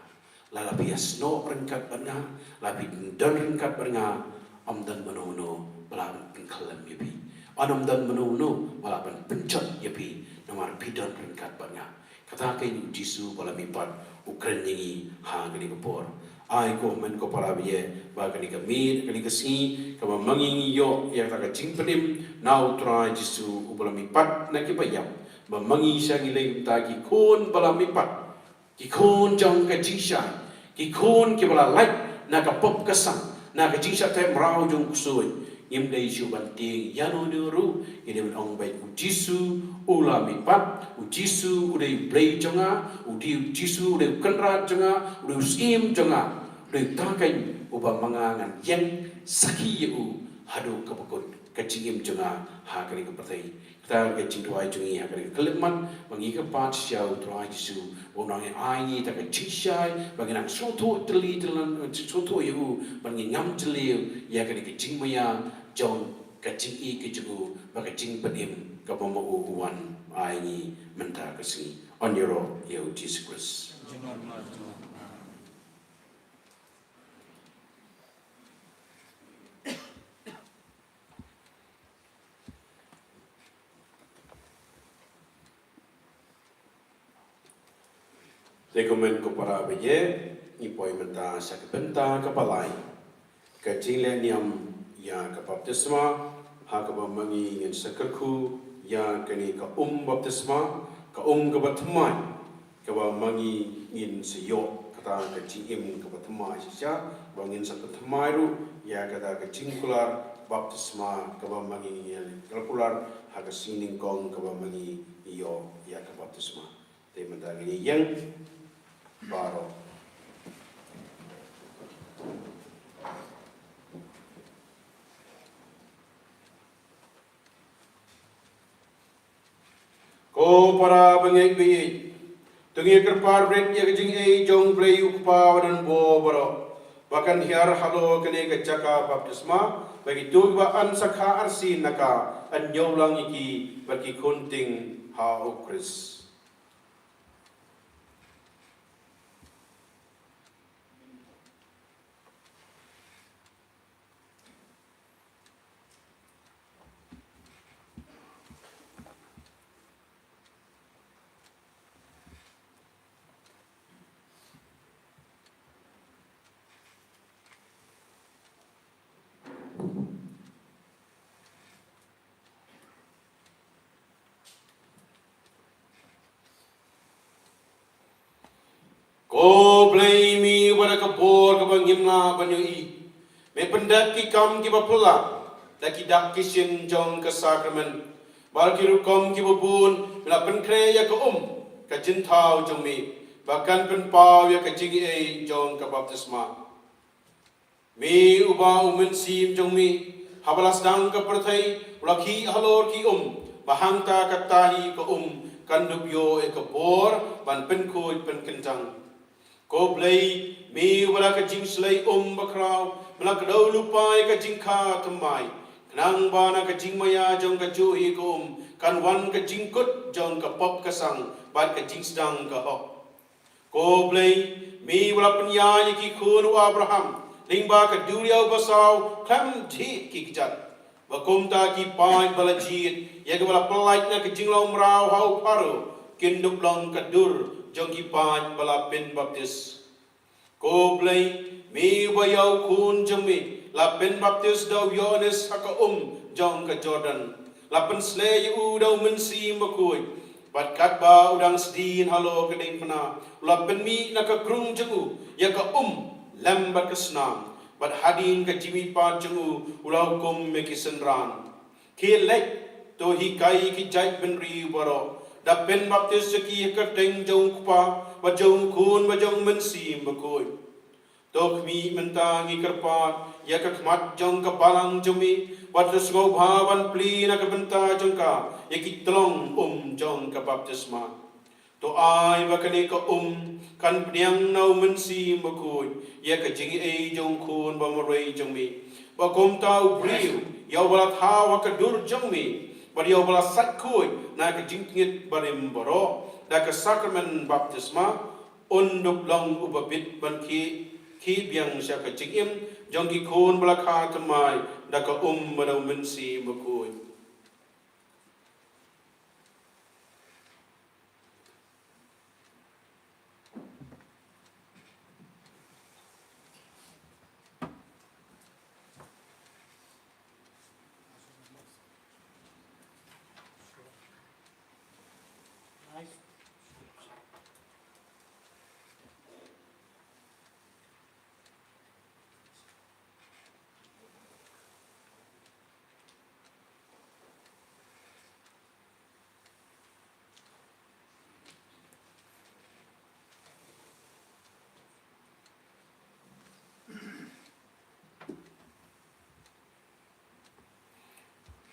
Lada phi ïasnoh ryngkat bad nga, lada phi don ryngkat bad nga, ym don mano mano ba lah ban pynkhyllem ïa phi. Ym don mano mano ba lah ban pynjot ïa phi, namar phi don ryngkat bad nga. Kata ka ïing u Jisu ba la mihpat u kren ïa ngi ha kane ka por. Ai ko hynmen ko para baieit ba kane ka miet, kane ka sngi kaba ma ngi ngi ïoh ïa kata ka jingpynim na u Trai Jisu uba la mihpat na kiba ïap, ba ma ngi sha ngi leit kumta ki khun ba la mihpat, ki khun jong ka jingshai, ki khun kiba la lait na ka pop ka sang, na ka jingshah thep mraw jong u ksuid. Ngim dei shuh ban tieng ïano ïano ruh, ngi dei ban ong ba u Jisu u la mihpat, u Jisu u dei u Blei jong nga, u dei u Jisu u dei u Kynrad jong nga, u dei u Syiem jong nga, u dei uta keiñ uba ma nga ngan ïeng sakhi ïa u haduh kaba kut ka jingim jong nga ha kane ka pyrthei. Kata ka jingduwai jong ngi ha kane ka khyllipmat ba ngi kyrpad sha u Trai Jisu ba un nang ai ngi ta ka jingshai ba ngin nang sngewthuh tylli tyllan, sngewthuh ïa u, ba ngin ngam jylliew ïa kane ka jingmaïa jong ka jingïeit ka jong u, ba ka jingpynim kaba ma u u wan ai ngi mynta ka sngi. Yn ïaroh ïa u Jisu Khrist. Te ko hynmen ko para baieit, ngi poi mynta sha ka bynta kaba lai, ka jingleh niam ïa ka baptisma, ha kaba ma ngi ngin sa kyrkhu ïa kane ka um baptisma, ka um kaba thymmai, kaba ma ngi ngin sa ïoh kata ka jingim kaba thymmai shisha, ba ngin sa pynthymmai ruh ïa kata ka jingkular baptisma kaba ma ngi ngin ïa kular ha ka sngi nyngkong kaba ma ngi ïoh ïa ka baptisma. Te mynta ngin ïa ïeng baroh. Ko para bangeit baieit, to ngin ïa kyrpad rit ïa ka jingaiei jong u Blei u Kpa uba don bor baroh, ba kan hiar halor kane ka jaka baptisma, ba kito kiba yn sa kha arsien na ka yn ñiew lang ïa ki bad ki khun tieng ha u Khrist. O Blei, me uba da ka bor kaba ngim lah ban ïohi, me pyndep ki kam kiba phylla da ki dak ki shin jong ka sakramen, bad ki rukom kiba bun me la pynkhreh ïa ka um ka jingthaw jong me, ba kan pynpaw ïa ka jingaiei jong ka baptisma. Me uba u mynsiem jong me, haba la sdang ka pyrthei, u la khih halor ki um, ba hangta kata hi ka um kan dup ïoh ïa ka bor ban pynkhuid pynkyntang. Ko Blei, me uba da ka jingshlei um bakhraw me la kdew lypa ïa ka jingkha thymmai, khnang ba na ka jingmaïa jong kajuh hi ka um kan wan ka jingkut jong ka pop ka sang bad ka jingsdang ka hok. Ko Blei, me uba la pynïaid ïa ki khun u Abraham lyngba ka duriaw basaw khlem dih ki kjat, ba kumta ki paid ba la jied ïa kaba la pyllait na ka jinglong mraw ha u Pharaoh kin dup long ka dur jong ki paid ba la pynbaptis. Ko Blei, me uba ïa u khun jong me la pynbaptis da u Ïoannis ha ka um jong ka Jordan, la pynsleh ïa u da u Mynsiem Bakhuid, bad katba u dang sdien halor ka diengphna, u la pynmih na ka krung jong u ïa ka um lem bad ka snam, bad hadien ka jingmihpat jong u, u la hukum ïa ki synran. Khie leit, to hikai ïa ki jaitbynriew baroh, da pynbaptis ïa ki ha ka kyrteng jong u Kpa, bad jong u Khun, bad jong u Mynsiem Bakhuid. To khmih, mynta ngi kyrpad ïa ka khmat jong ka balang jong me, bad to sngewbha ban plie na ka bynta jong ka ïa ki tlong um jong ka baptisma. To ai ba kane ka um kan pdiang na u Mynsiem Bakhuid ïa ka jingaiei jong u Khun bamarwei jong me, ba kumta u briew ïa uba la thaw ha ka dur jong me, bad ïa uba la sait khuid na ka jingtngit barim baroh da ka sakramen baptisma, un dup long uba bit ban khie, khie biang sha ka jingim jong ki khun ba la kha thymmai da ka um bad da u Mynsiem Bakhuid.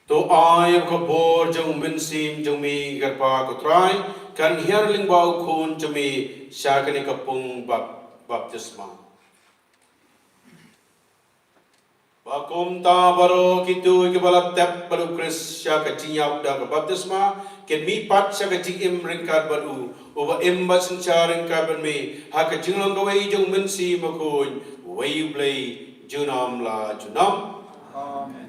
To ai ba ka bor jong u Mynsiem jong me, kyrpad ko Trai, kan hiar lyngba u Khun jong me sha kane ka pung bap-, baptisma. Ba kumta baroh kito kiba la tep bad u Khrist sha ka jingïap da ka baptisma, kin mihpat sha ka jingim ryngkat bad u, uba im bad synshar ryngkat bad me ha ka jinglong kawei jong u Mynsiem Bakhuid, uwei U Blei, junom la junom. Amen.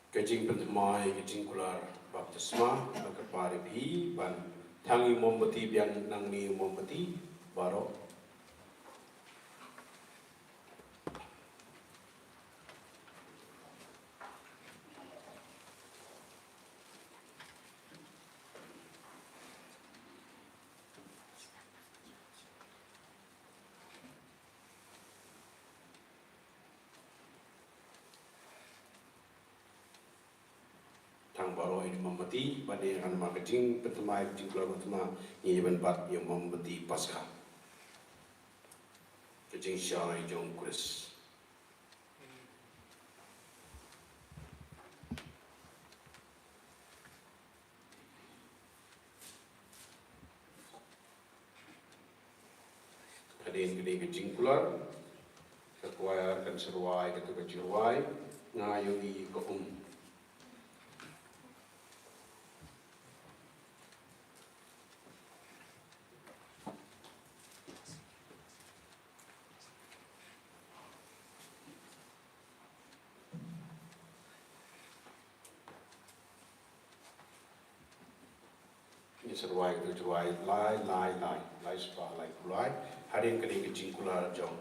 Ka jingpynthymmai ka jingkular baptisma, nga kyrpad ïa phi ban thang ïa u mombati biang nangne, u mombati baroh. Thang baroh ïa u mombati, bad ïa kane namar ka jingpynthymmai, ka jingkular baptisma, ngin ïa ban bat ïa u mombati Paskha. Ka jingshai jong u Khrist. Hadien kane ka jingkular, ka kwayar kan sa rwai katto ka jingrwai, Nga ïohi ka um. Ngin sa rwai katto ka jingrwai, lai, lai, lai, lai spah, lai, lai. Hadien kane ka jingkular jong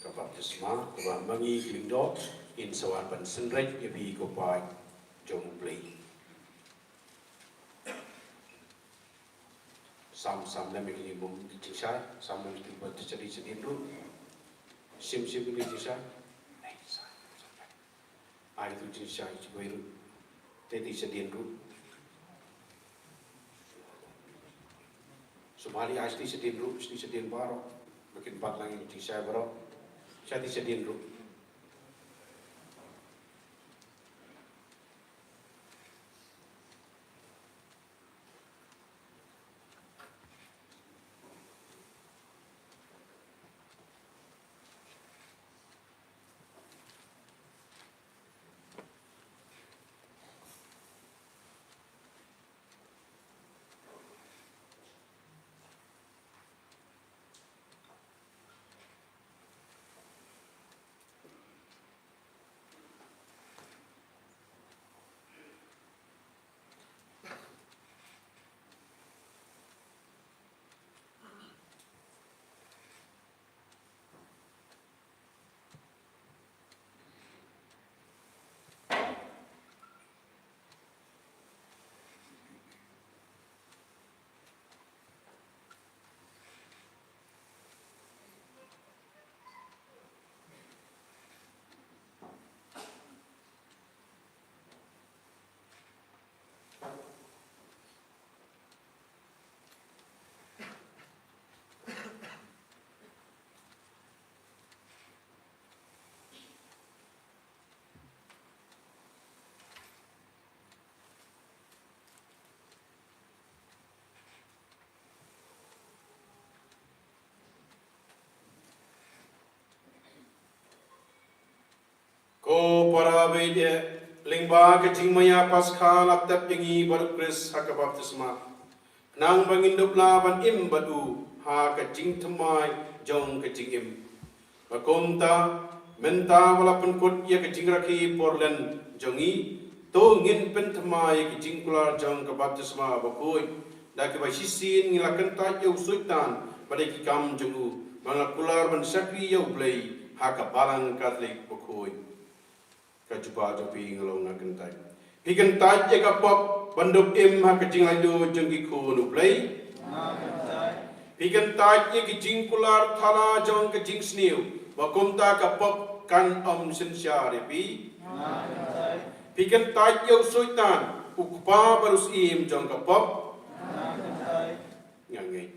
ka baptisma, kaba ma ngi ki lyngdoh, ngin sa wan ban synreit ïa phi ko paid jong U Blei. Sam, sam lem ïa kine ki bym shai, sam lem ïa kine ki bym shai, shim, shim ïa kine ki bym shai. Ai tu jingshai, jingwei ruh. Te ti shadien ruh. Sumali ai ti shadien ruh, ti shadien baroh. Ba kin bat lang ïa ki jingshai baroh. Shai ti shadien ruh. Ko para bangeit, lyngba ka jingmaïa Paskha la tep ïa ngi bad U Khrist ha ka baptisma, khnang ba ngin dup lah ban im bad u ha ka jingthymmai jong ka jingim. Ba kumta, mynta ba la pynkut ïa ka jingrakhe por len jong ngi, to ngin pynthymmai ïa ka jingkular jong ka baptisma bakhuid. Da kaba shisien ngi la kyntait ïa u Soitan bad ïa ki kam jong u, ba ngi la kular ban shakri ïa U Blei ha ka Balang Katholik bakhuid. Ka jubab jong phi nga long nga kyntait. Phi kyntait ïa ka pop ban dup im ha ka jinglaitluid jong ki khun U Blei. Phi kyntait ïa ka jingkular thala jong ka jingsniew, ba kumta ka pop kan ym synshar ïa phi. Phi kyntait ïa u Soitan, u kpa bad u syiem jong ka pop. Nga ngeit.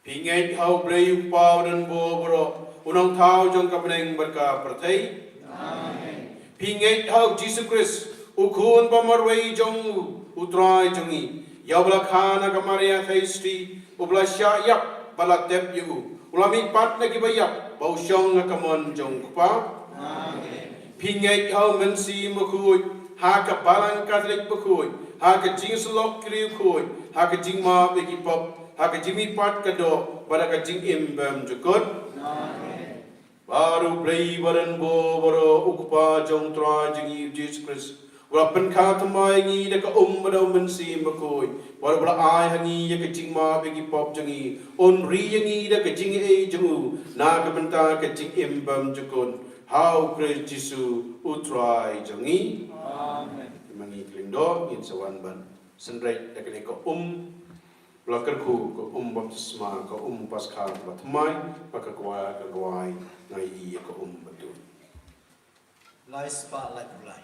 Phi ngeit ha U Blei U Kpa uba don bor baroh, u nongthaw jong ka bneng bad ka pyrthei. Amen. Phi ngeit ha U Jisu Khrist, u Khun ba marwei jong u, U Trai jong ngi, ïa uba la kha na ka Maria Theisotti, uba la shah ïap bad la tep ïa u, u la mihpat na kiba ïap, ba u shong ha ka mon jong U Kpa. Amen. Phi ngeit ha U Mynsiem Bakhuid, ha ka Balang Katholik bakhuid, ha ka jingsyllok ki riewkhuid, ha ka jingmap ïa ki pop, ha ka jingmihpat ka doh, bad ha ka jingim bymjukut. Amen. Bad U Blei uba don bor baroh, U Kpa jong U Trai jong ngi U Jisu Khrist, u la pynkha thymmai ïa ngi da ka um bad da U Mynsiem Bakhuid, bad uba la ai ha ngi ïa ka jingmap ïa ki pop jong ngi, un ri ïa ngi da ka jingaiei jong u na ka bynta ka jingim bymjukut. Ha U Khrist Jisu U Trai jong ngi. Amen. Ma ngi ki lyngdoh, ngin sa wan ban synreit da kane ka um ba la kyrkhu, ka um baptisma, ka um Paskha ba thymmai, ba ka kwayar ka rwai, Nga ïohi ïa ka um bad u. Lai spah laiphew lai.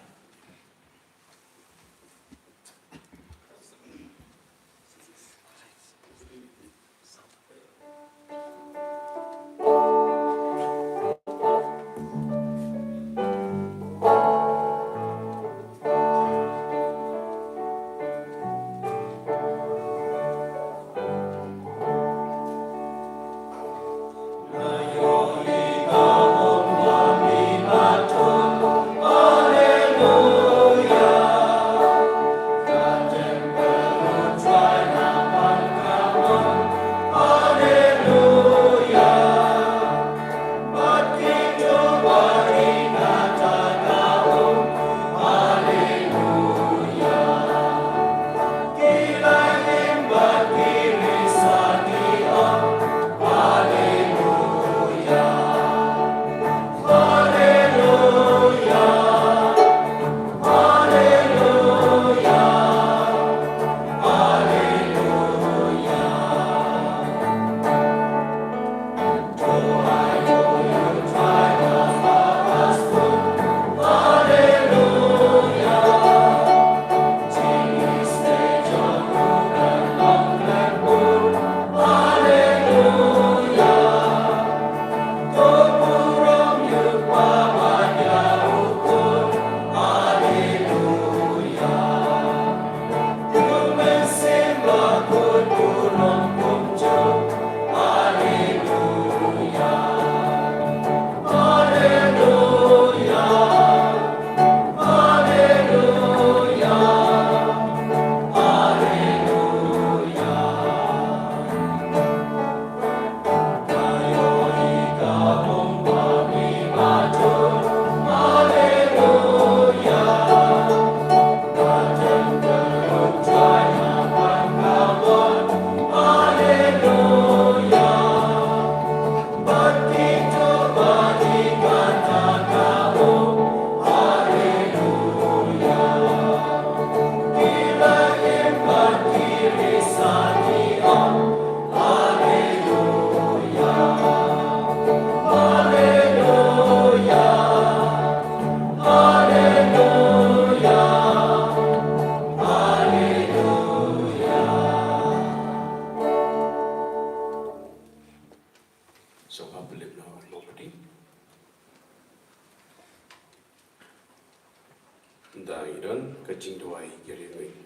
Tang i don ka jingduwai ki riewngeit.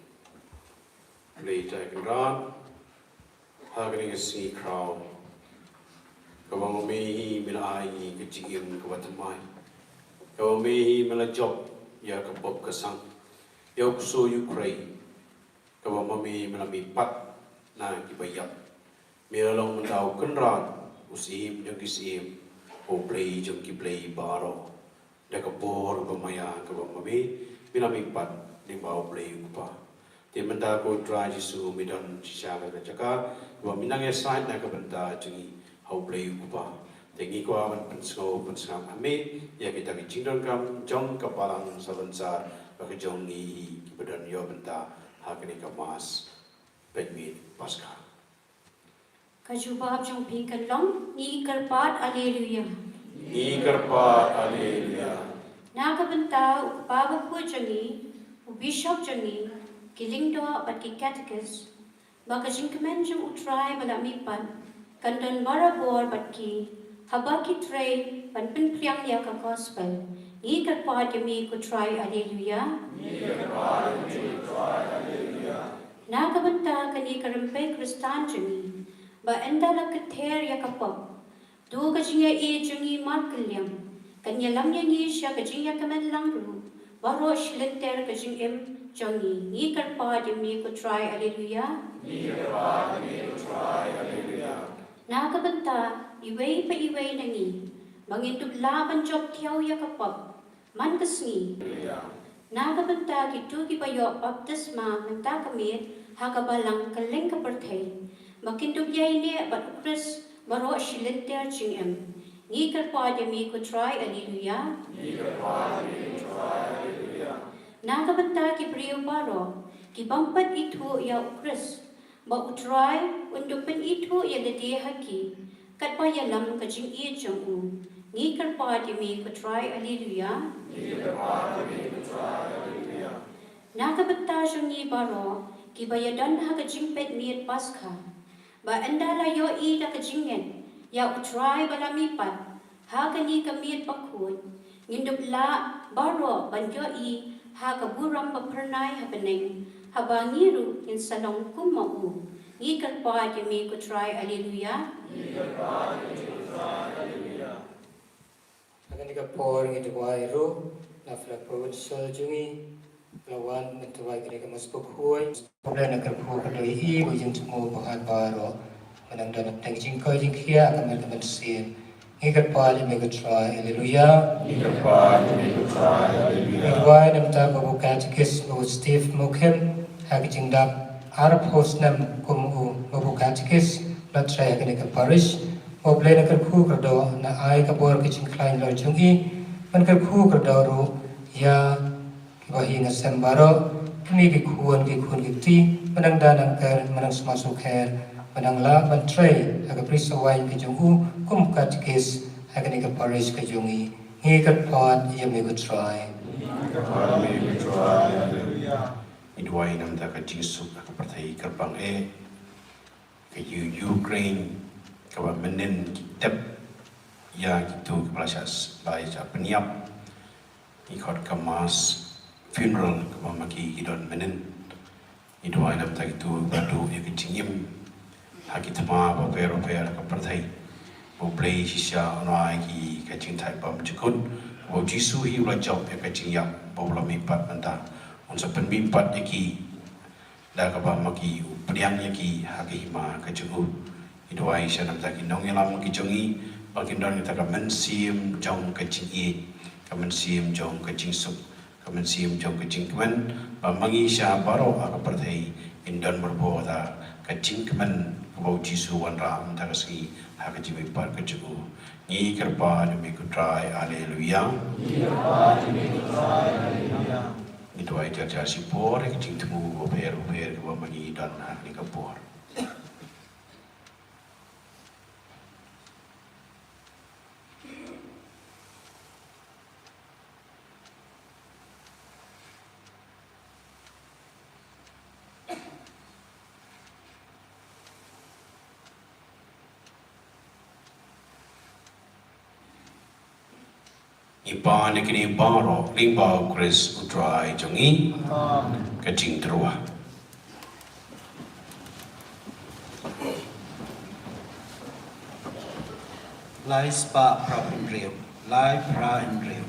Blei Trai Kynrad, ha kane ka sngi khraw kaba ma me hi me la ai ngi ka jingim kaba thymmai, kaba ma me hi me la jop ïa ka pop ka sang, ïa u ksuid u khrei, kaba ma me me la mihpat na kiba ïap. Me la long mynta u Kynrad, u Syiem jong ki syiem, u Blei jong ki blei baroh. Da ka bor ba maïa kaba ma me me la mihpat lyngba u Blei u Kpa. Te mynta ko Trai Jisu me don shisha ka jaka kaba me nang ïasaid na ka bynta jong ngi ha u Blei u Kpa. Te ngi kwah ban pynsngew pynsngap ha me ïa kita ki jingdonkam jong ka balang Salonsar bad ka jong ngi kiba don ïoh bynta ha kane ka Mass peit miet Paskha. Ka jubab jong phi kan long, ngi kyrpad, Alleluia. Ngi kyrpad, Alleluia. Na ka bynta u Kpa bakhuid jong ngi, u Bishop jong ngi, ki lyngdoh bad ki katekis, ba ka jingkmen jong u Trai ba la mihpat kan don barabor bad ki, haba ki trei ban pynphriang ïa ka Gospel. Ngi kyrpad ïa me ko Trai, Alleluia. Ngi kyrpad ïa me ko Trai, Alleluia. Na ka bynta kane ka rympei Khristan jong ngi, ba ynda la kynther ïa ka pop, to ka jingïaieit jong ngi markylliang kan ïalam ïa ngi sha ka jingïakmen lang ruh baroh shi lynter ka jingim jong ngi. Ngi kyrpad ïa me ko Trai, Alleluia. Ngi kyrpad ïa me ko Trai, Alleluia. Na ka bynta iwei pa iwei na ngi, ba ngin dup lah ban jop thiaw ïa ka pop man ka sngi. Na ka bynta kito kiba ïoh baptisma mynta ka miet ha ka balang kylleng ka pyrthei, ba kin dup ïaineh bad u Khrist baroh shi lynter jingim. Ngi kyrpad ïa me ko Trai, Alleluia. Ngi kyrpad ïa me ko Trai, Alleluia. Na ka bynta ki briew baroh ki bym pat ithuh ïa u Khrist, ba u Trai un dup pynithuh ïa lade ha ki, katba ïalam ka jingïeit jong u. Ngi kyrpad ïa me ko Trai, Alleluia. Ngi kyrpad ïa me ko Trai, Alleluia. Na ka bynta jong ngi baroh kiba ïadon ha ka jingpeit miet Paskha, ba ynda la ïohi da ka jingngeit ïa u Trai ba la mihpat ha kane ka miet bakhuid, ngin dup lah baroh ban ïohi ha ka burom ba phyrnai ha bneng, haba ngi ruh ngin sa long kum ma u. Ngi kyrpad ïa me ko Trai, Alleluia. Ngi kyrpad ïa me ko Trai, Alleluia. Ha kane ka por ngi duwai ruh na Father Provincial jong ngi, la wan ban duwai kane ka Mass bakhuid. Khublei na kyrkhu ka dei i ba jingthmu ba hat baroh. Mynta da na pdeng jingkoi jingkhia ka met ka mynsiem. Ngi kyrpad ïa me ko Trai, Alleluia. Ngi kyrpad ïa me ko Trai, Alleluia. Ngi duwai na bynta ka babu katekis babu Steve Mukhim ha ka jingdap arphew snem kum u babu katekis la trei ha kane ka parish. Ba u Blei na kyrkhu kyrdoh na ai ka bor ka jingkhlaiñ lor jong i. Ban kyrkhu kyrdoh ruh ïa kiba hi na sem baroh, kine ki khun ki khun ki kti, ba nang da nang ker, ba nang sma sukher, ba nang lah ban trei ha ka pri sawaiñ ka jong u kum katekis ha kane ka parish ka jong i. Ngi kyrpad ïa me ko Trai. Ngi kyrpad ïa me ko Trai. Ngi duwai na bynta ka jingsuk ha ka pyrthei kyrpang eh. Ka U-, Ukraine, kaba mynnin ki tep ïa kito kiba la shah s-, ba la shah pynïap. Ngi khot ka mass funeral kaba ma ki ki don mynnin. Ngi duwai na bynta kito kiba duh ïa ka jingim ha ki thma bapher bapher ha ka pyrthei. Ba U Blei shisha un ai ki ka jingthait bymjukut. Ba U Jisu hi u la jop ïa ka jingïap, ba u la mihpat mynta, un sa pynmihpat ïa ki da kaba ma ki u pdiang ïa ki ha ka hima ka jong u. Ngi duwai sha na bynta ki nongïalam ki jong ngi, ba kin don kita ka mynsiem jong ka jingïeit, ka mynsiem jong ka jingsuk, ka mynsiem jong ka jingkmen, ba ma ngi sha baroh ha ka pyrthei ngin don barabor da ka jingkmen kaba U Jisu wanrah mynta ka sngi ha ka jingmihpat ka jong u. Ngi kyrpad ïa me ko Trai, Alleluia. Ngi kyrpad ïa me ko Trai, Alleluia. Ngi duwai jar jar shipor ïa ki jingthmu bapher bapher kiba ma ngi don ha kane ka por. Ngi pan ïa kine baroh lyngba U Khrist U Trai jong ngi. Ka jingtyrwa. Lai spah phra phew hynriew. Lai phra hynriew.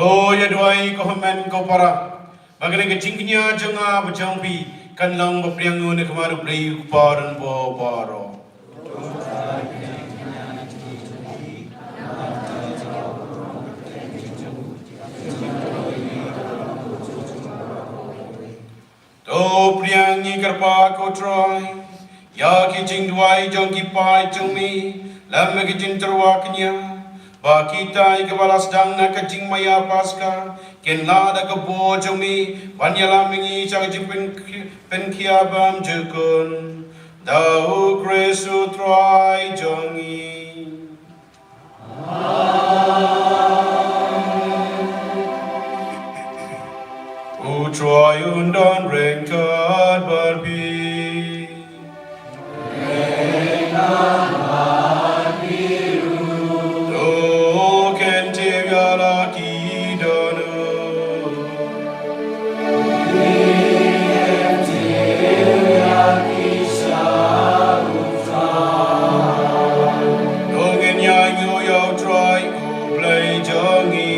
To ïa duwai ko hynmen ko para. Ba kane ka jingkñia jong nga bad jong phi kan long ba pdiang ïa u ha khmat U Blei u Kpa don bor baroh. To pdiang ngi kyrpad ko Trai ïa ki jingduwai jong ki paid jong me. Lem bad ka jingtyrwa kñia, ba kita kiba la sdang na ka jingmaïa Paska kin lah da ka bor jong me ban ïalam ïa ngi sha ka jingpynkhia bymjukut. Da U Khrist U Trai jong ngi. U Trai un don ryngkat bad phi. To kyntiew ïa la ki dohnud. To ngin ïa ainguh ïa U Trai U Blei jong ngi.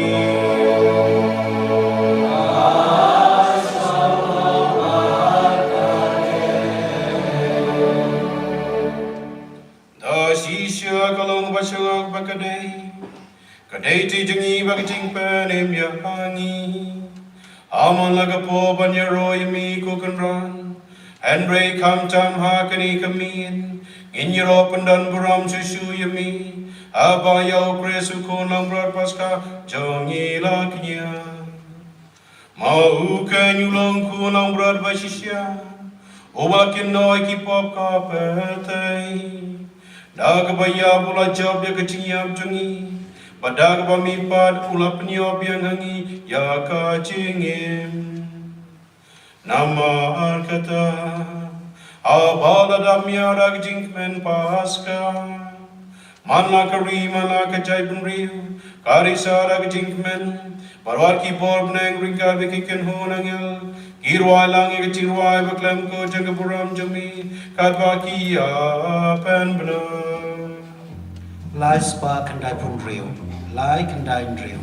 Da shisha ka long ba sha ka ba ka dei, ka dei te jong ngi bad ka jingpynim ïa ngi. Ym man la ka por ban ïaroh ïa me ko Kynrad, hynrei khamtam ha kane ka miet ngin ïaroh pyndonburom shuh shuh ïa me, haba ïa U Khrist U Khun Langbrot Paska jong ngi la kñia. Ma u keiñ u long Khun Langbrot ba shisha, uba la kynnoh ïa ki pop ka pyrthei. Da kaba ïap u la jop ïa ka jingïap jong ngi, bad da kaba mih pat u la pynïap biang ha ngi ïa ka jingim. Namar kata, haba la dap miaw da ka jingkmen Paska, man la ka ri, man la ka jaitbynriew ka risa da ka jingkmen, bad wat ki bor bneng ryngkat bad ki kynhun angel ki rwai lang ïa ka jingrwai bakhlem khuid jong ka burom jong me, katba ki ïa pynbna. Lai spah khyndai phew hynriew. Lai khyndai hynriew.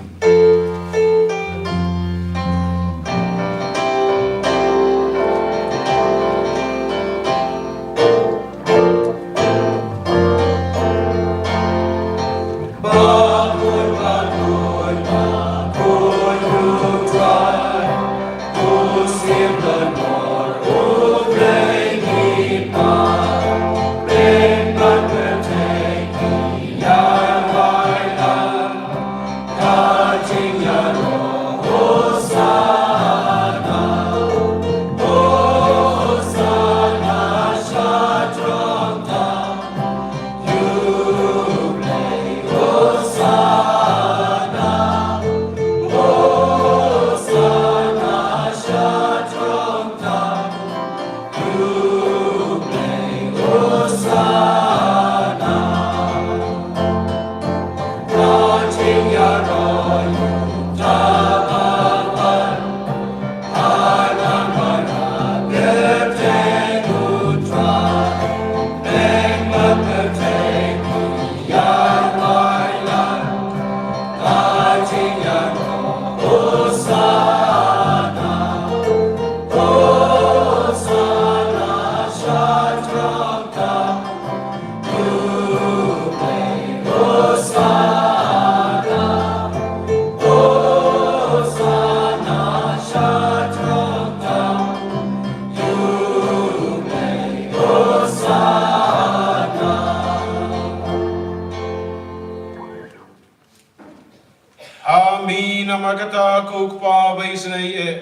Ha me namar kata ko Kpa ba isynei eh,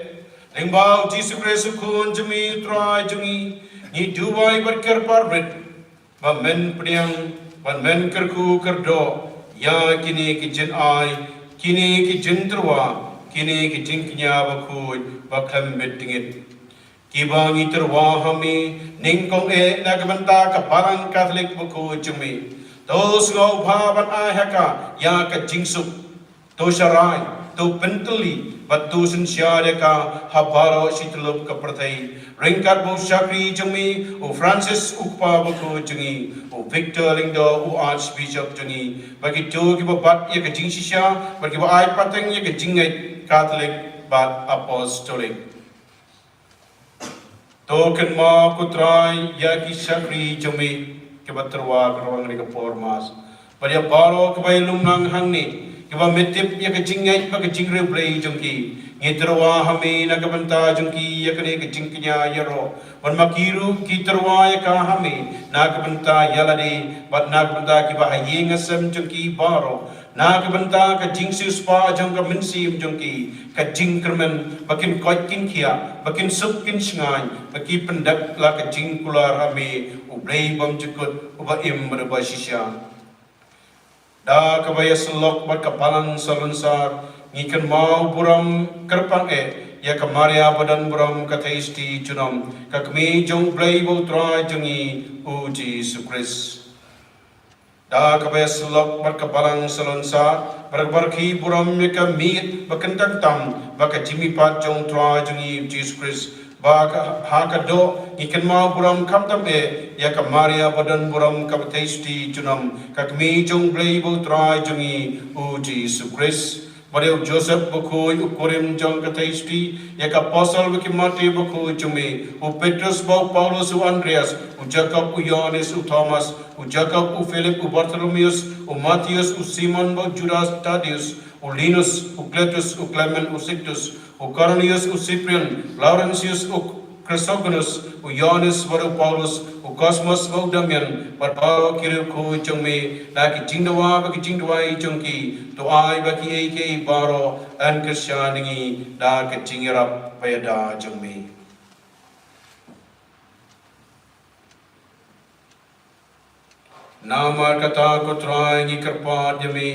lyngba U Jisu Khrist U Khun jong me U Trai jong ngi, ngi duwai bad kyrpad rit ba men pdiang bad men kyrkhu kyrdoh ïa kine ki jingai, kine ki jingtyrwa, kine ki jingkñia bakhuid bakhlem bit dngit. Kiba ngi tyrwa ha me nyngkong eh na ka bynta ka Balang Katholik bakhuid jong me. To sngewbha ban ai ha ka ïa ka jingsuk. To sharai, to pyntylli bad to synshar ïa ka ha baroh shi tyllup ka pyrthei. Ryngkat bad u shakri jong me u Francis u Kpa bakhuid jong ngi, u Victor Lyngdoh u Archbishop jong ngi, bad kito kiba bat ïa ka jingshisha bad kiba ai pateng ïa ka jingngeit Katholik bad Apostolic. To kynmaw ko Trai ïa ki shakri jong me kiba tyrwa ka rwang ne ka por Mass, bad ïa baroh kiba ïalum lang hangne, Kiba me tip ïa ka jingngeit bad ka jingriewblei jong ki. Ngi tyrwa ha me na ka bynta jong ki ïa kane ka jingkñia ïaroh. Bad ma ki ruh ki tyrwa ïa ka ha me na ka bynta ïa lade bad na ka bynta kiba ha ïing ha sem jong ki baroh. Na ka bynta ka jingsiewspah jong ka mynsiem jong ki, ka jingkyrmen, ba kin koit kin khiah, ba kin suk kin shngaiñ, ba ki pyndep la ka jingkular ha me, U Blei bymjukut, uba im bad uba shisha. Da kaba ïasyllok bad ka balang salonsar, ngi kynmaw burom kyrpang eh ïa ka Maria badonburom ka Theisotti junom, ka kmie jong U Blei bad U Trai jong ngi, U Jisu Khrist. Da kaba ïasyllok bad ka balang salonsar, bad kaba rkhie burom ïa ka miet bakyntang tam bad ka jingmihpat jong U Trai jong ngi, U Jisu Khrist, ba ka, ha ka doh ngi kynmaw burom khamtam eh ïa ka Maria badonburom kaba Theisotti junom, ka kmie jong U Blei bad U Trai jong ngi, U Jisu Khrist. Bad ïa u Joseph bakhuid u kurim jong ka Theisotti, ïa ka apostol bad ki martir bakhuid jong me, u Petrus bad u Paulus, u Andreas, u Jakob, u Ïoannis, u Thomas, u Jakob, u Philip, u Bartholomäus, u Mathäus, u Simon bad u Judas, Thaddäus, u Linus, u Klement, u Sixtus, u Kornelius, u Cyprian, u Laurentius, u Chrysogonus, u Ïoannis bad u Paulus, u Cosmas bad u Damian, bad baroh ki riewkhuid jong me, da ki jingdawa bad ki jingduwai jong ki, to ai ba kiei kiei baroh yn kyrshan ïa ngi da ka jingïarap bad ïada jong me. Namar kata ko Trai ngi kyrpad ïa me,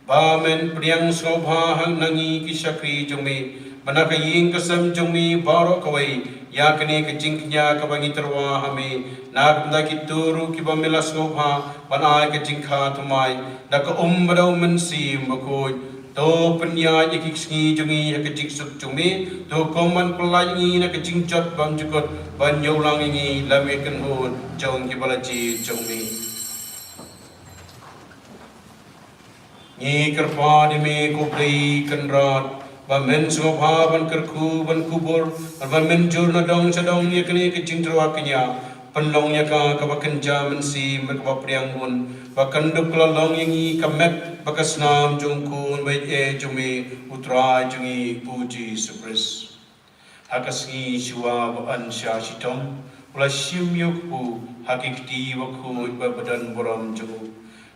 ba men pdiang sngewbha hangne na ngi ki shakri jong me, ba na ka ïing ka sem jong me baroh kawei, ïa kane ka jingkñia kaba ngi tyrwa ha me, na ka bynta kito ruh kiba me la sngewbha, ban ai ka jingkha thymmai, da ka um bad da u Mynsiem Bakhuid, to pynïaid ïa ki sngi jong ngi ha ka jingsuk jong me, to kham ban pyllait ïa ngi na ka jingjot bymjukut, ban ïoh lang ïa ngi lem ïa ka kynhun jong kiba la jied jong me. Ngi kyrpad ïa me ko Blei Kynrad, ba men sngewbha ban kyrkhu ban kubur, ban mynjur na dong sha dong ïa kane ka jingtyrwa kñia, pynlong ïa ka kaba kynja mynsiem bad kaba pdiang bun, ba kan dup ka la long ïa ngi ka met bad ka snam jong u Khun baieit jong me, u Trai jong ngi u Jisu Khrist. Ha ka sngi shuwa ba yn shah shitom, u la shim ïa u kpu ha ki kti bakhuid bad badonburom jong u.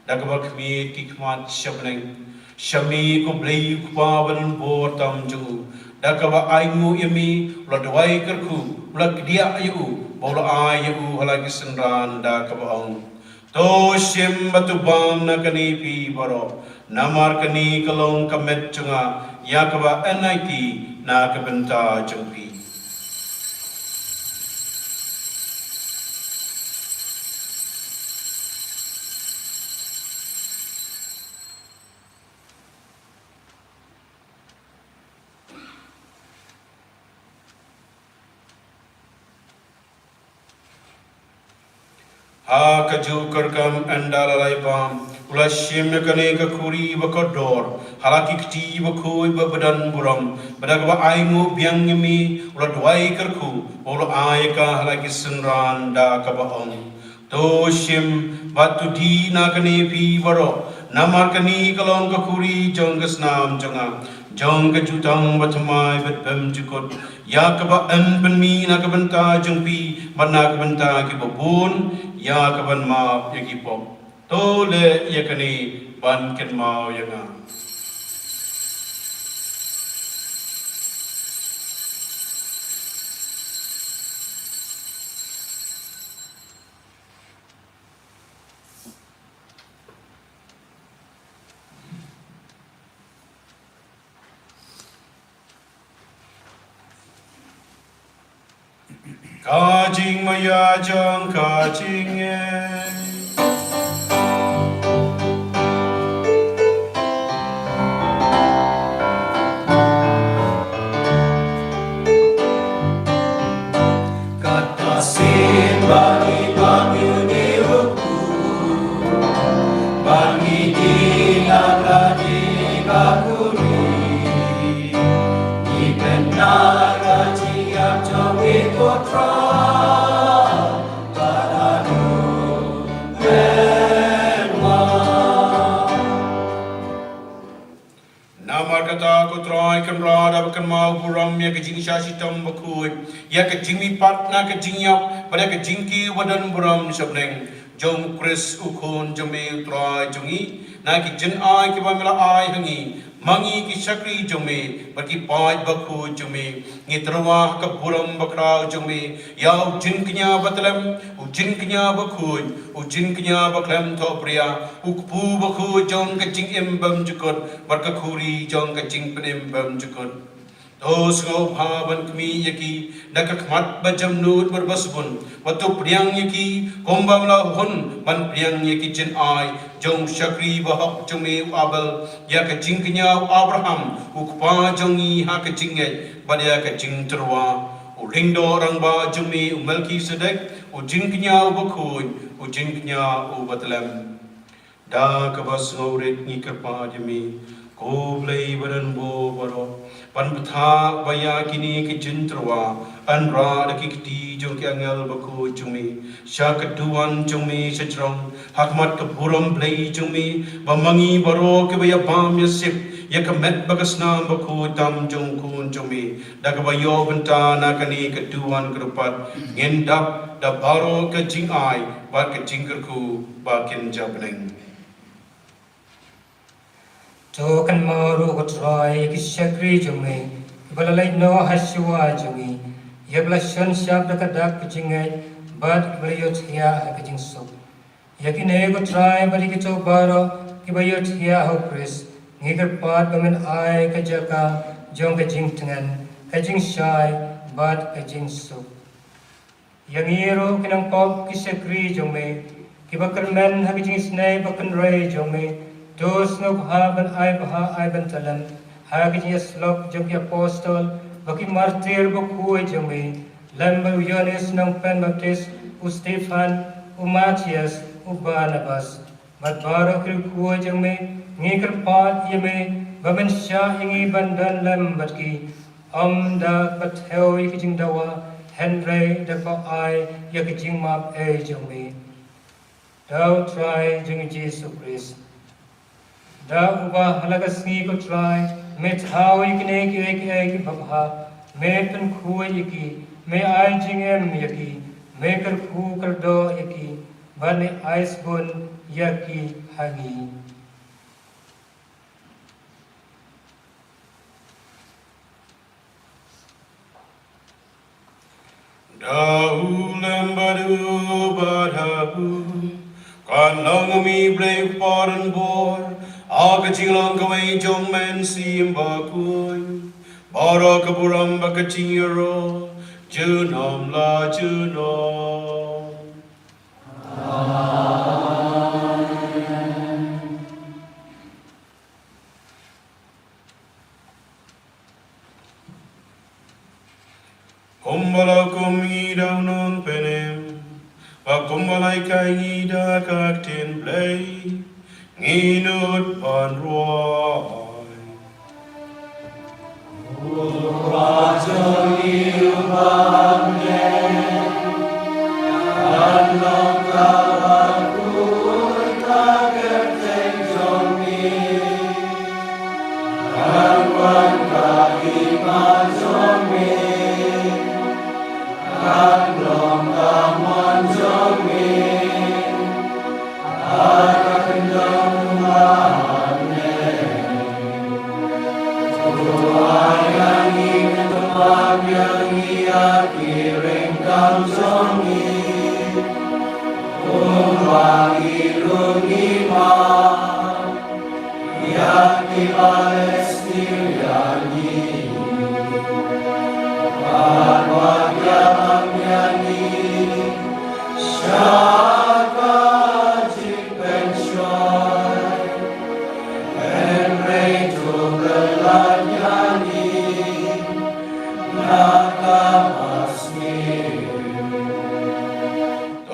Da kaba khmih ki khmat sha bneng, sha me ko Blei u Kpa badonbor tam jong u. Da kaba ainguh ïa me, u la duwai kyrkhu, u la kdiah ïa u, bad u la ai ïa u ha la ki synran da kaba ong: To shim bad to bam na kane phi baroh, namar kane ka long ka met jong nga, ïa kaba yn aiti na ka bynta jong phi. Ha kajuh ka rukom ynda la lai bam, u la shim ïa kane ka khuri ba kordor ha la ki kti bakhuid bad badonburom, bad da kaba ainguh biang ïa me, u la duwai kyrkhu, bad u la ai ïa ka ha la ki synran da kaba ong: To shim bad to dih na kane phi baroh, namar kane ka long ka khuri jong ka snam jong nga, jong ka jutang bathymmai bad bymjukut, ïa kaba yn pynmih na ka bynta jong phi bad na ka bynta kiba bun, ïa kaban map ïa ki pop. To leh ïa kane ban kynmaw ïa nga. Ka jingmaïa jong ka jingngeit. Kata sien ba ngi bam ïa une u kpu, ba ngi dih na kane ka khuri, ngi kyndat ka jingïap jong me ko Trai, bad haduh mynta. Da ba kynmaw burom ïa ka jingshah shitom bakhuid, ïa ka jingmihpat na ka jingïap bad ïa ka jingkiew ba don burom sha bneng jong u Khrist u Khun jong me u Trai jong ngi, na ki jingai kiba me la ai ha ngi, ma ngi ki shakri jong me bad ki paid bakhuid jong me, ngi tyrwa ha ka burom bakhraw jong me ïa u jingkñia bathylliem, u jingkñia bakhuid, u jingkñia bakhlem thohbria, u kpu bakhuid jong ka jingim bymjukut bad ka khuri jong ka jingpynim bymjukut. To sngewbha ban khmih ïa ki da ka khmat ba jemnud bad ba sbun, bad to pdiang ïa ki kumba me la hun ban pdiang ïa ki jingai jong u shakri bahok jong me u Abel, ïa ka jingkñia u Abraham u kpa jong ngi ha ka jingngeit bad ïa ka jingtyrwa, u lyngdoh rangbah jong me u Melkisedek, u jingkñia u bakhuid, u jingkñia u bathylliem. Da kaba sngewrit ngi kyrpad ïa me, ko Blei ba don bor baroh, ban bthah ba ïa kine ki jingtyrwa yn rah da ki kti jong ki angel bakhuid jong me sha ka duwan jong me sha jrong, ha khmat ka burom Blei jong me, ba ma ngi baroh kiba ïabam ïasip ïa ka met bad ka snam bakhuid tam jong u Khun jong me, da kaba ïoh bynta na kane ka duwan ka dupat, ngin dap da baroh ka jingai bad ka jingkyrkhu ba kin ja bneng. To kynmaw ruh ko Trai ïa ki shakri jong me kiba la leit noh ha shuwa jong ngi, ïa kiba la shon shap da ka dak ka jingngeit bad kiba la ïohthiah ha ka jingsuk. Ïa kine ko Trai bad ïa kito baroh kiba ïohthiah ha u Khrist, ngi kyrpad ba men ai ka jaka jong ka jingtngen, ka jingshai bad ka jingsuk. Ïa ngi ruh ki nongpop ki shakri jong me kiba kyrmen ha ka jingisynei ba kynrei jong me, to sngewbha ban ai bha ai bynta lem ha ka jingïasyllok jong ki apostol bad ki martir bakhuid jong me, lem bad u Ïoannis nongpynbaptis, u Stephan, u Matthias, u Barnabas, bad baroh ki riewkhuid jong me. Ngi kyrpad ïa me ba men shah ïa ngi ban don lem bad ki, ym da kaba thew ïa ki jingdawa, hynrei da kaba ai ïa ki jingmap ei jong me. Da u Trai jong ngi Jisu Khrist. Da uba ha la ka sngi ko Trai me thaw ïa kine kiei kiei kiba bha, me pynkhuid ïa ki, me ai jingim ïa ki, me kyrkhu kyrdoh ïa ki, bad me ai sbun ïa ki ha ngi. Da u lem bad u bad ha u, kan long u mi Blei u Kpa don bor, ha ka jinglong kawei jong u Mynsiem Bakhuid, baroh ka burom bad ka jingïaroh junom la junom. Kumba la hukum ïa ngi da u Nongpynim, bad kumba la hikai ïa ngi da ka ktien Blei, ngin nud ban rwai.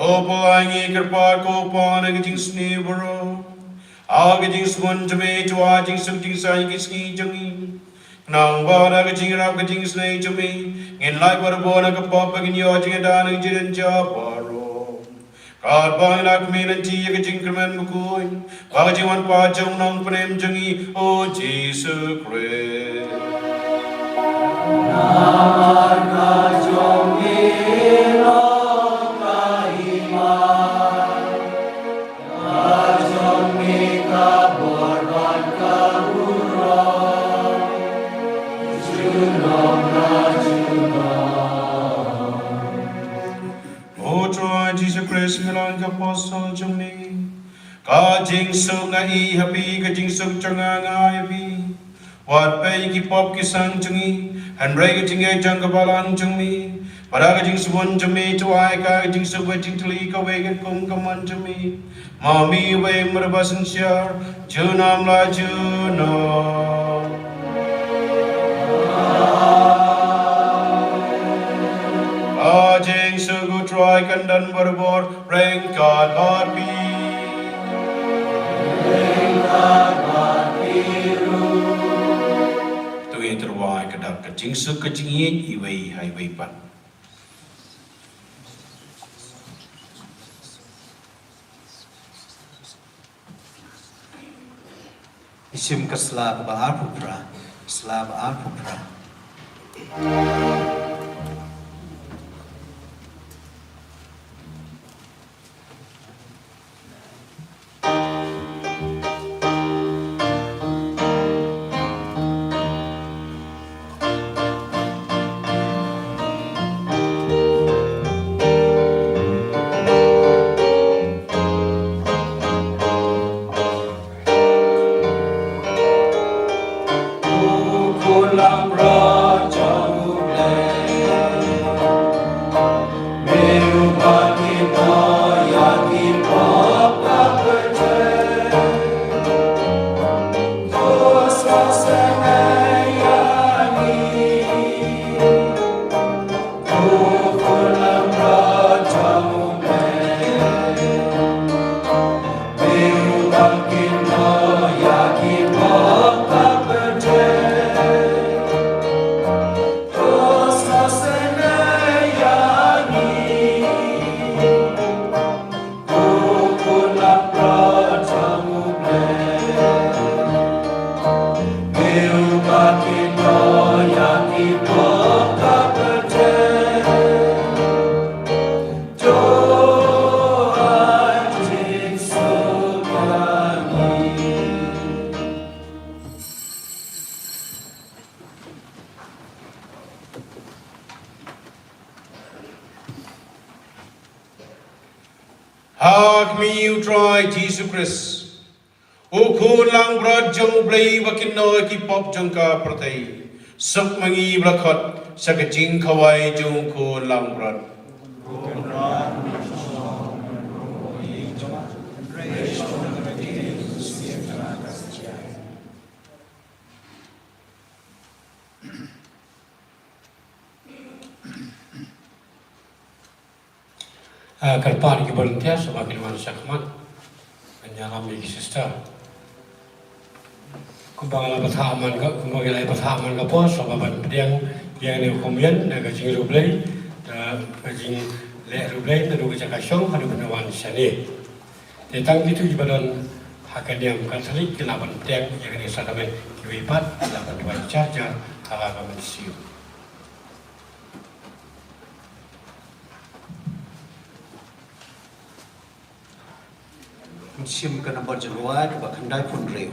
To pynlait ïa ngi kyrpad ko Pa na ka jingsniew baroh, ha ka jingsbun jong me to ai jingsuk jingsaiñ ïa ki sngi jong ngi. Khnang ba da ka jingïarap ka jingisynei jong me ngin lait bad bun na ka pop bad ngin ïoh jingïada na ka jingïainjia baroh. Katba ngi la khmih lynti ïa ka jingkyrmen bakhuid bad ka jingwan pat jong u Nongpynim jong ngi u Jisu Khrist. Namar ka jong me long ka hima, ka jong me ka bor bad ka burom, junom la junom. O Trai Jisu Khrist, me long ka apostol jong me. Ka jingsuk nga ai ha phi, ka jingsuk jong nga nga ai ha phi. Wat peit ki pop ki sang jong ngi, hynrei ka jingngeit jong ka balang jong me. Bad da ka jingsbun jong me to ai ka jingsuk ba jingtylli kawei kat kum ka mon jong me. Ma me uwei mar ba synshar, junom la junom. Ka jingsuk U Trai kan don barabor ryngkat bad phi. Ryngkat bad phi ruh. To ngin ïa rwai ka dak ka jingsuk ka jingïeit iwei ha iwei pat. Ngi shim ka sla kaba arphew phra, sla ba arphew phra. Ha khmih U Trai Jisu Khrist, U Khun langbrot jong U Blei ba kynnoh ïa ki pop jong ka pyrthei. Suk ma ngi ba la khot sha ka jingkhawai jong U Khun langbrot. Ah, kyrpad ïa ki volunteer shuwa ba kin wan shakhmat ban ïalam ïa ki sister. Kumba nga la bthah man ka, kumba nga la bthah man ka por, shuwa ban pdiang ïa kane ka komunion, da ka jingriewblei, da ka jingleh riewblei naduh ka jaka shong haduh ban wan shane. Te tang kito kiba don ha ka niam Katholik ki lah ban pdiang ïa kane ka sakramen, kiwei pat ki lah ban duwai jar jar ha la ka mynsiem. Ngi shim ka nombor jingrwai kaba khyndaiphew hynriew.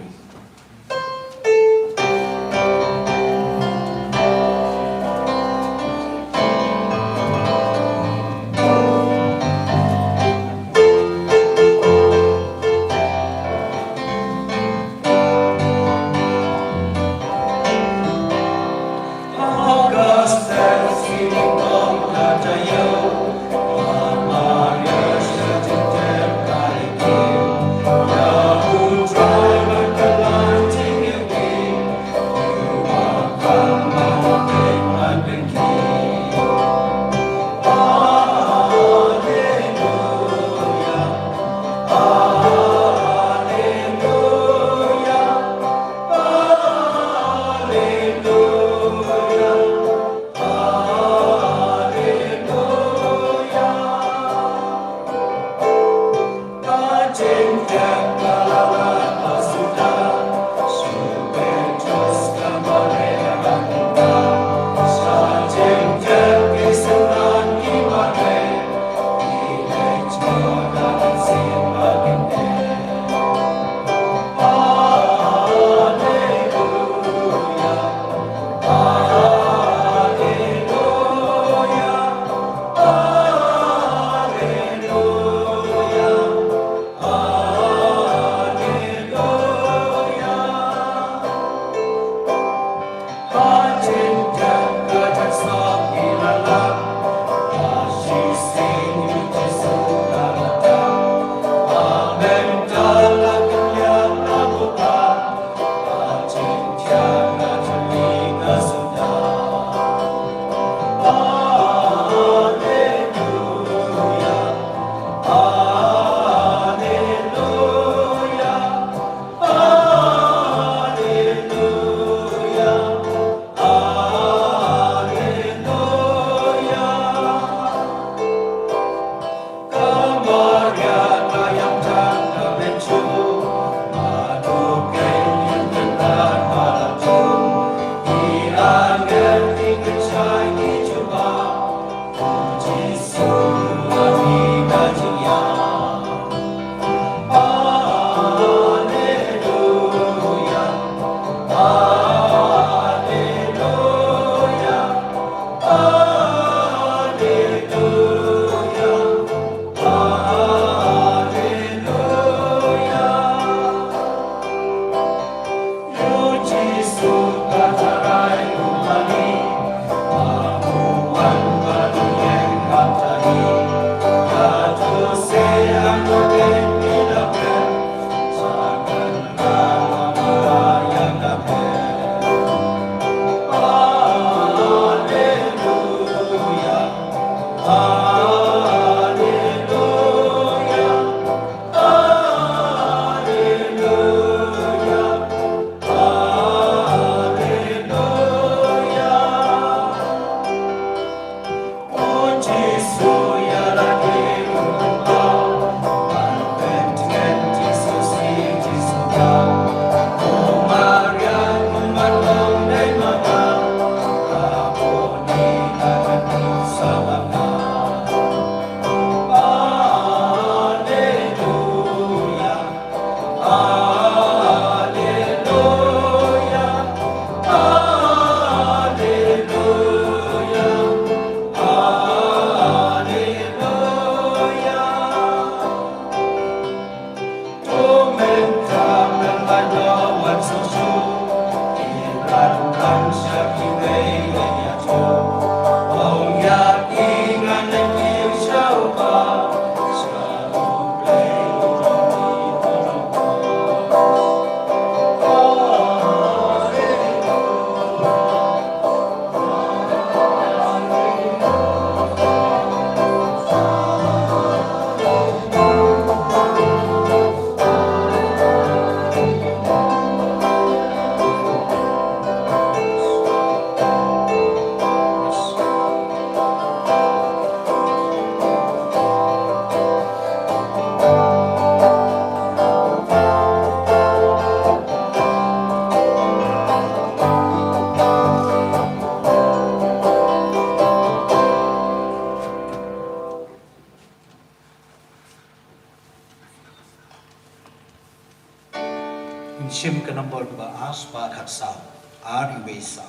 Shim ka nombor kaba ar spah khatsaw, ar wei saw.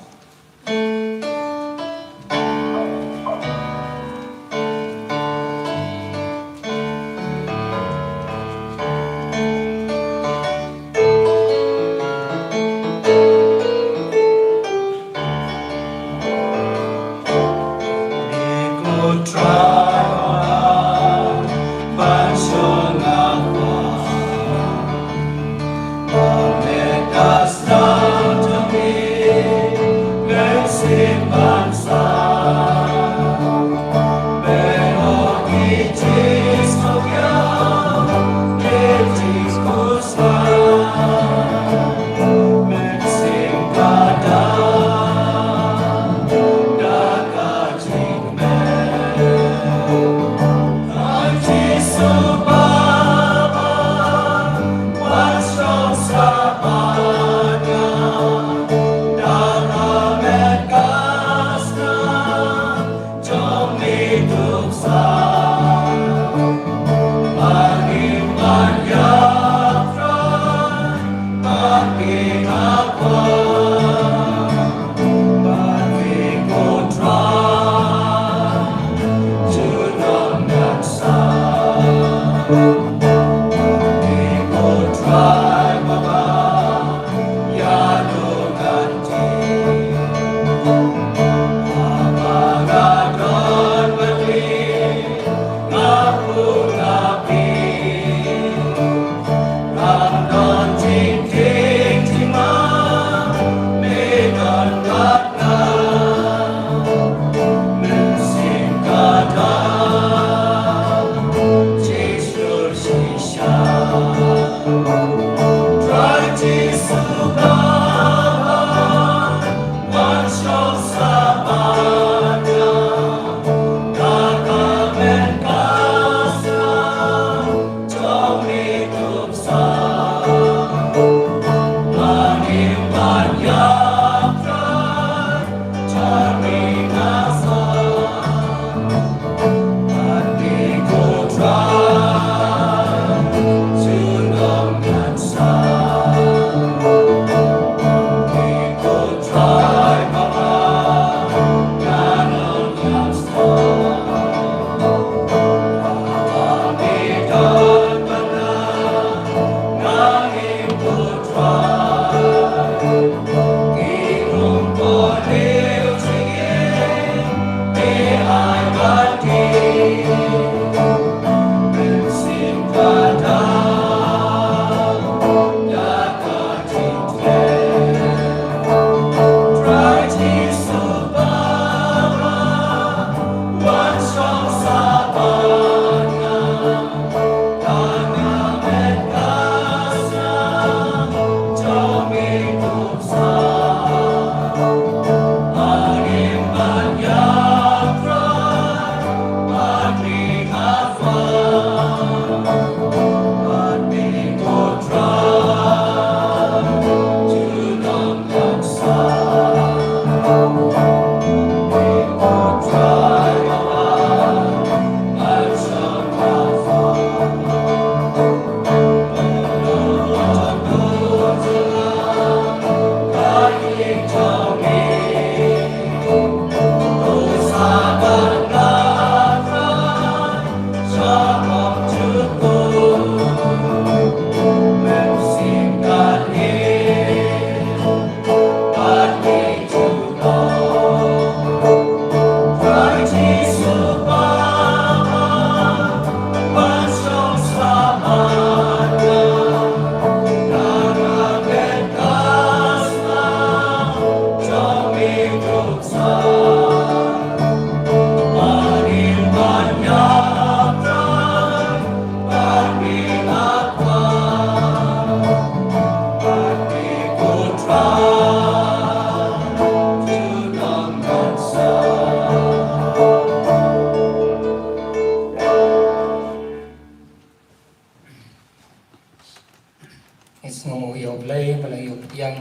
Ngi sngewnguh ïa U Blei ba la ïoh pdiang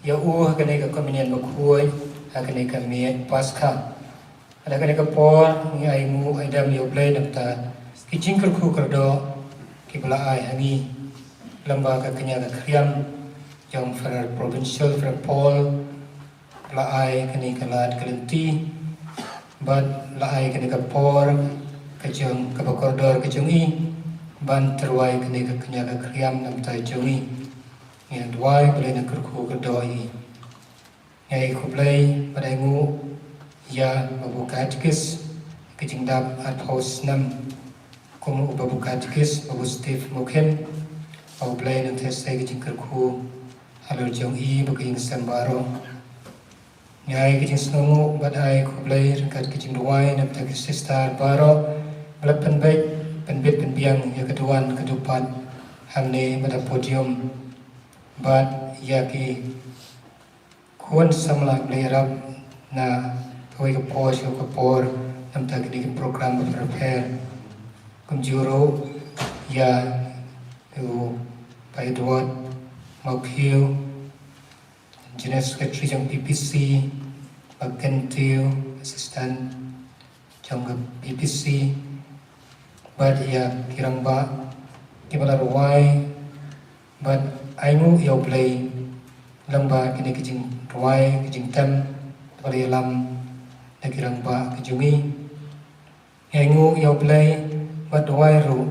ïa u ha kane ka Komunion Bakhuid, ha kane ka miet Paskha. Ha kane ka por ngi ai nguh ai dem ïa U Blei na ka bynta ki jingkyrkhu kyrdoh kiba la ai ha ngi. Lem bad ka kñia ka khriam jong Father Provincial, Father Paul, la ai kane ka lad ka lynti bad la ai kane ka por ka jong kaba kordor ka jong i ban tyrwa ïa kane ka kñia ka khriam na ka bynta jong i. Ngi duwai ba U Blei un kyrkhu kyrdoh ïa i. Ngi ai khublei bad ainguh ïa Babu Katekis ka jingdap arphew snem kum u Babu Katekis, Babu Steve Mukhin, ba U Blei un theh sei ka jingkyrkhu halor jong i bad ka ïing ka sem baroh. Ngi ai ka jingsngewnguh bad ai khublei ryngkat ka jingduwai na ka bynta ki sister baroh ba la pynbeit, pynbit pynbiang ïa ka duwan ka dupat hangne bad ha podium, bad ïa ki khun samla ba la ïarap na kawei ka por sha ka por na ka bynta kine ki program bapher bapher. Kumjuh ruh ïa u Bah Edward Mawkhiew, General Secretary jong P P C, Bah Ken Tiew, Assistant jong ka P P C, bad ïa ki rangbah kiba la rwai, bad ainguh ïa U Blei lem bad kine ki jingrwai, ki jingtem ba la ïalam da ki rangbah ka jong i. Ainguh ïa U Blei bad duwai ruh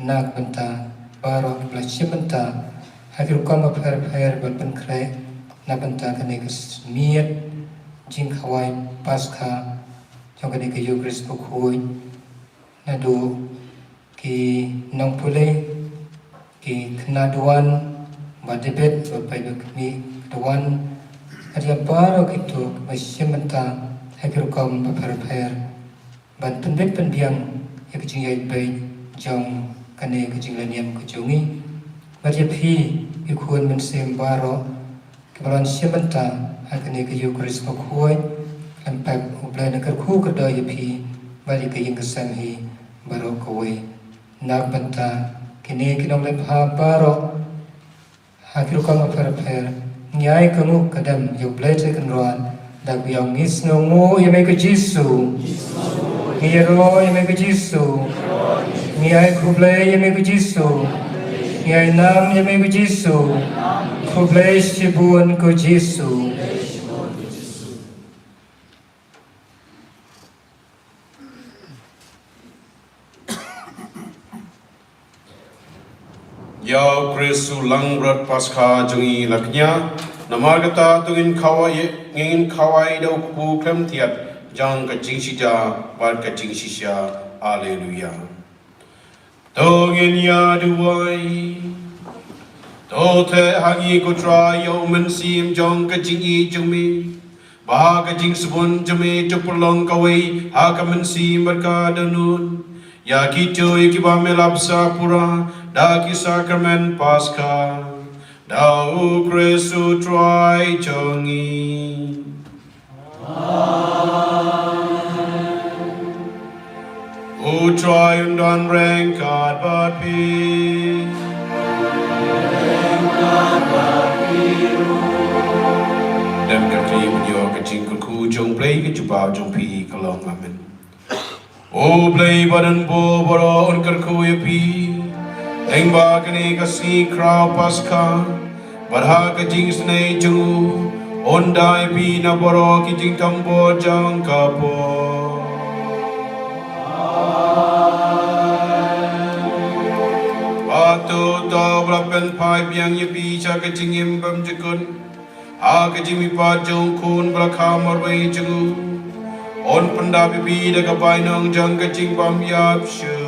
na ka bynta baroh kiba la shim bynta ha ki rukom bapher bapher ban pynkhreh na ka bynta kane ka miet jingkhawai Paskha jong kane ka Ïukharist bakhuid, naduh ki nongpule, ki khynnah duwan, Bah David, Bah Paiba, kmie duwan, bad ïa baroh kito kiba shim bynta ha ki rukom bapher bapher ban pynbit pynbiang ïa ka jingïaid beit jong kane ka jinglehniam ka jong i. Bad ïa phi ki khun mynsiem baroh kiba la shim bynta ha kane ka Ïukharist bakhuid, kan pep U Blei un kyrkhu kyrdoh ïa phi bad ïa ka ïing ka sem hi baroh kawei. Na ka bynta kine ki nongleh bha baroh ha ki rukom bapher bapher, ngi ai ka nguh ka dem ïa U Blei Trai Kynrad da kaba ong ngi sngewnguh ïa me ko Jisu. Ngi ïaroh ïa me ko Jisu. Ngi ai khublei ïa me ko Jisu. Ngi ai nam ïa me ko Jisu. Khublei shibun ko Jisu. Ïa U Khrist u langbrot Paskha jong ngi la kñia. Namar kata to ngin khawai, ngin khawai da u kpu khlem thiat jong ka jingshisha bad ka jingshisha. Alleluia. To ngin ïa duwai. To theh ha ngi ko Trai ïa u mynsiem jong ka jingïeit jong me, ba ha ka jingsbun jong me to pynlong kawei ha ka mynsiem bad ka dohnud ïa kito ïa kiba me la bsa pura da ki sakramen Paskha, da U Khrist U Trai jong ngi. U Trai un don ryngkat bad phi. Dem ka kti ban ïoh ka jingkyrkhu jong U Blei, ka jubab jong phi ka long amen. U Blei ba don buh baroh un kyrkhu ïa phi, teng ba kane ka sngi khraw Paskha bad ha ka jingisynei jong u un da ïa phi na baroh ki jingthombor jong ka pop. Bad to uta uba la pynphai biang ïa phi sha ka jingim bymjukut ha ka jingmihpat jong u Khun ba la kha marwei jong u, un pyndap ïa phi da ka bainong jong ka jingbymïap shuh.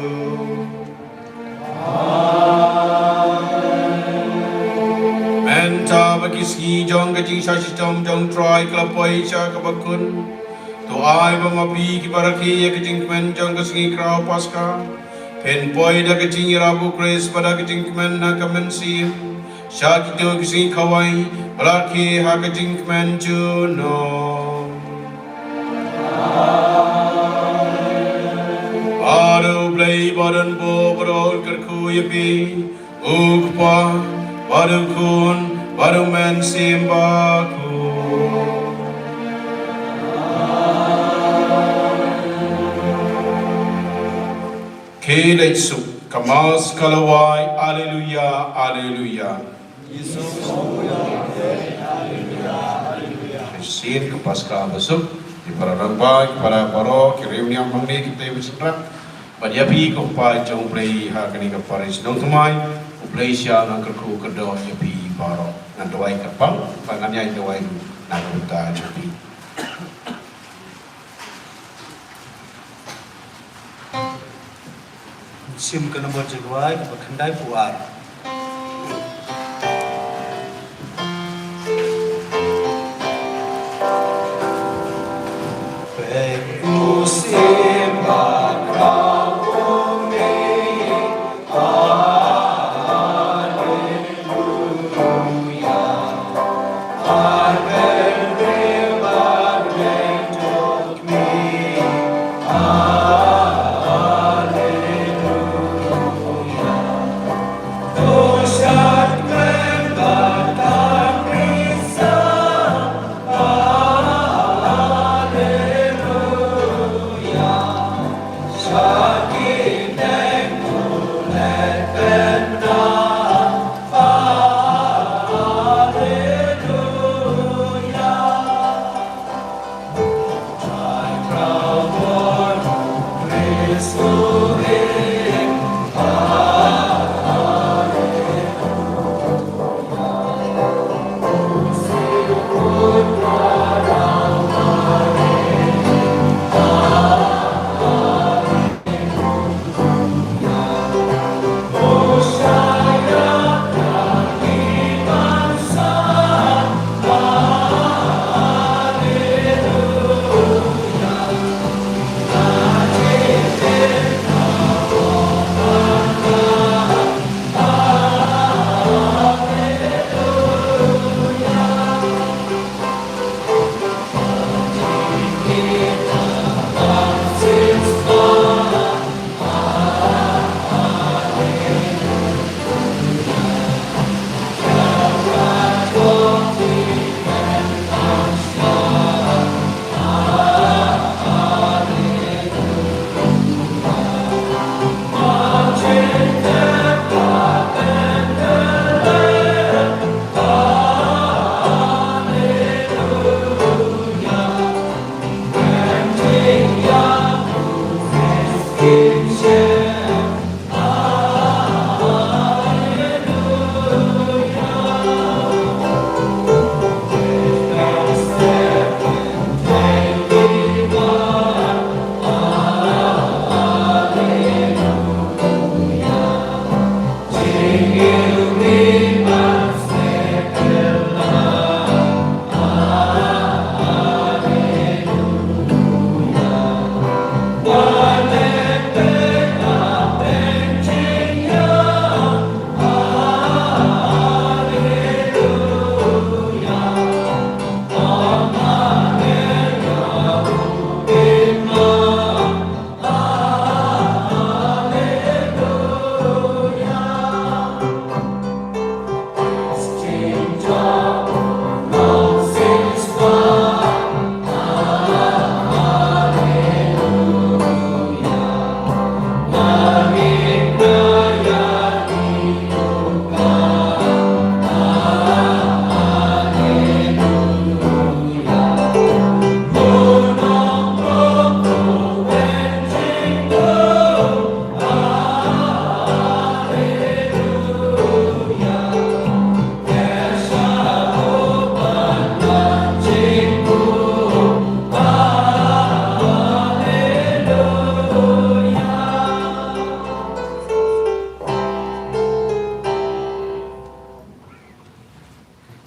Mynta ba ki sngi jong ka jingshah shitom jong U Trai ka la poi sha kaba kut, to ai ba ma phi kiba rakhe ïa ka jingkmen jong ka sngi khraw Paskha, phin poi da ka jingïarap U Khrist bad da ka jingkmen ha ka mynsiem sha kito ki sngi khawai ba la rakhe ha ka jingkmen jong u. Bad U Blei ba don buh baroh un kyrkhu ïa phi, U Kpa bad U Khun bad U Mynsiem Bakhuid. Khie leit suk. Ka Mass ka la wai, Alleluia, Alleluia. Shisien ka Paskha ba suk, ïa para rangbah, ïa para baroh, ki riewniam hangne, ki tei ba shynrang. Bad ïa phi ko Kpa jong U Blei ha kane ka parish Nongthymmai, U Blei shah nang kyrkhu kyrdoh ïa phi baroh. Ngan duwai kyrpang, ba ngan ïai duwai ruh na ka bynta jong phi. Shim ka nombor jingduwai kaba khyndaiphew ar.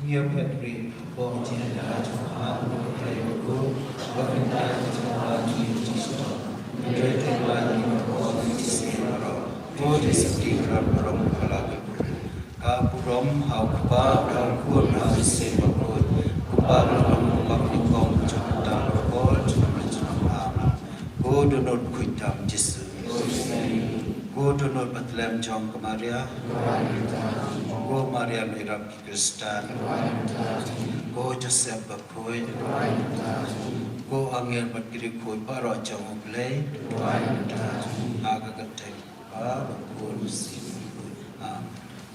Ngi ïa phet rit ha ka bor jingïada jong U Kpa, U Blei bakhuid, ba pynkylla ïa ka jingpynlong jong U Jisu. Hynrei teng la ïa ngi ban ïoh ïa ka jingïarap. Ko Jisu Khrist, Trai barom, pynkylla ïa ngi. Ka burom ha U Kpa, ha U Khun, ha U Mynsiem Bakhuid. Kumba la long ha ka por nyngkong, jong ka por, junom la junom. Amen. Ko Dohnud khuid tam Jisu. Ko Dohnud ba tlem jong ka Maria. Ko Maria mei rap Khristan. Ko Joseph bakhuid. Ko angel bad ki riewkhuid baroh jong U Blei. Ha ka kyrteng U Kpa.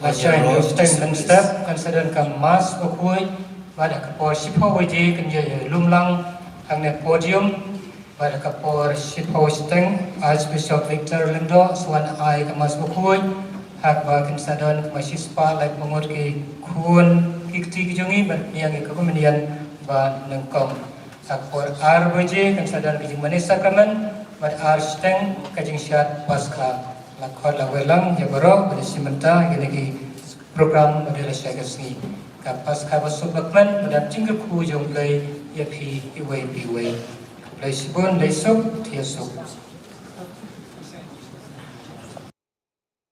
La shai ngi steng mynstep kan sa don ka Mass bakhuid bad ha ka por shiphew baje kan ïa lum lang hangne podium. Bad ha ka por shiphew shiteng Archbishop Victor Lyngdoh sa wan ai ka Mass bakhuid. Haba kan sa don kumba shispah laiphew ngut ki khun ki kti ki jong ngi ban pdiang ïa ka Komunion ba nyngkong. Ha ka por ar baje kan sa don ka jingmane sakramen bad ar shiteng ka jingshad Paskha. La khot la wei lang ïa baroh ba da shim bynta ïa kine ki program ba da la shai ka sngi. Ka Paskha ba suk ba kmen ba da jingkyrkhu jong U Blei ïa phi iwei pa iwei. Blei shibun, Blei suk, thiah suk.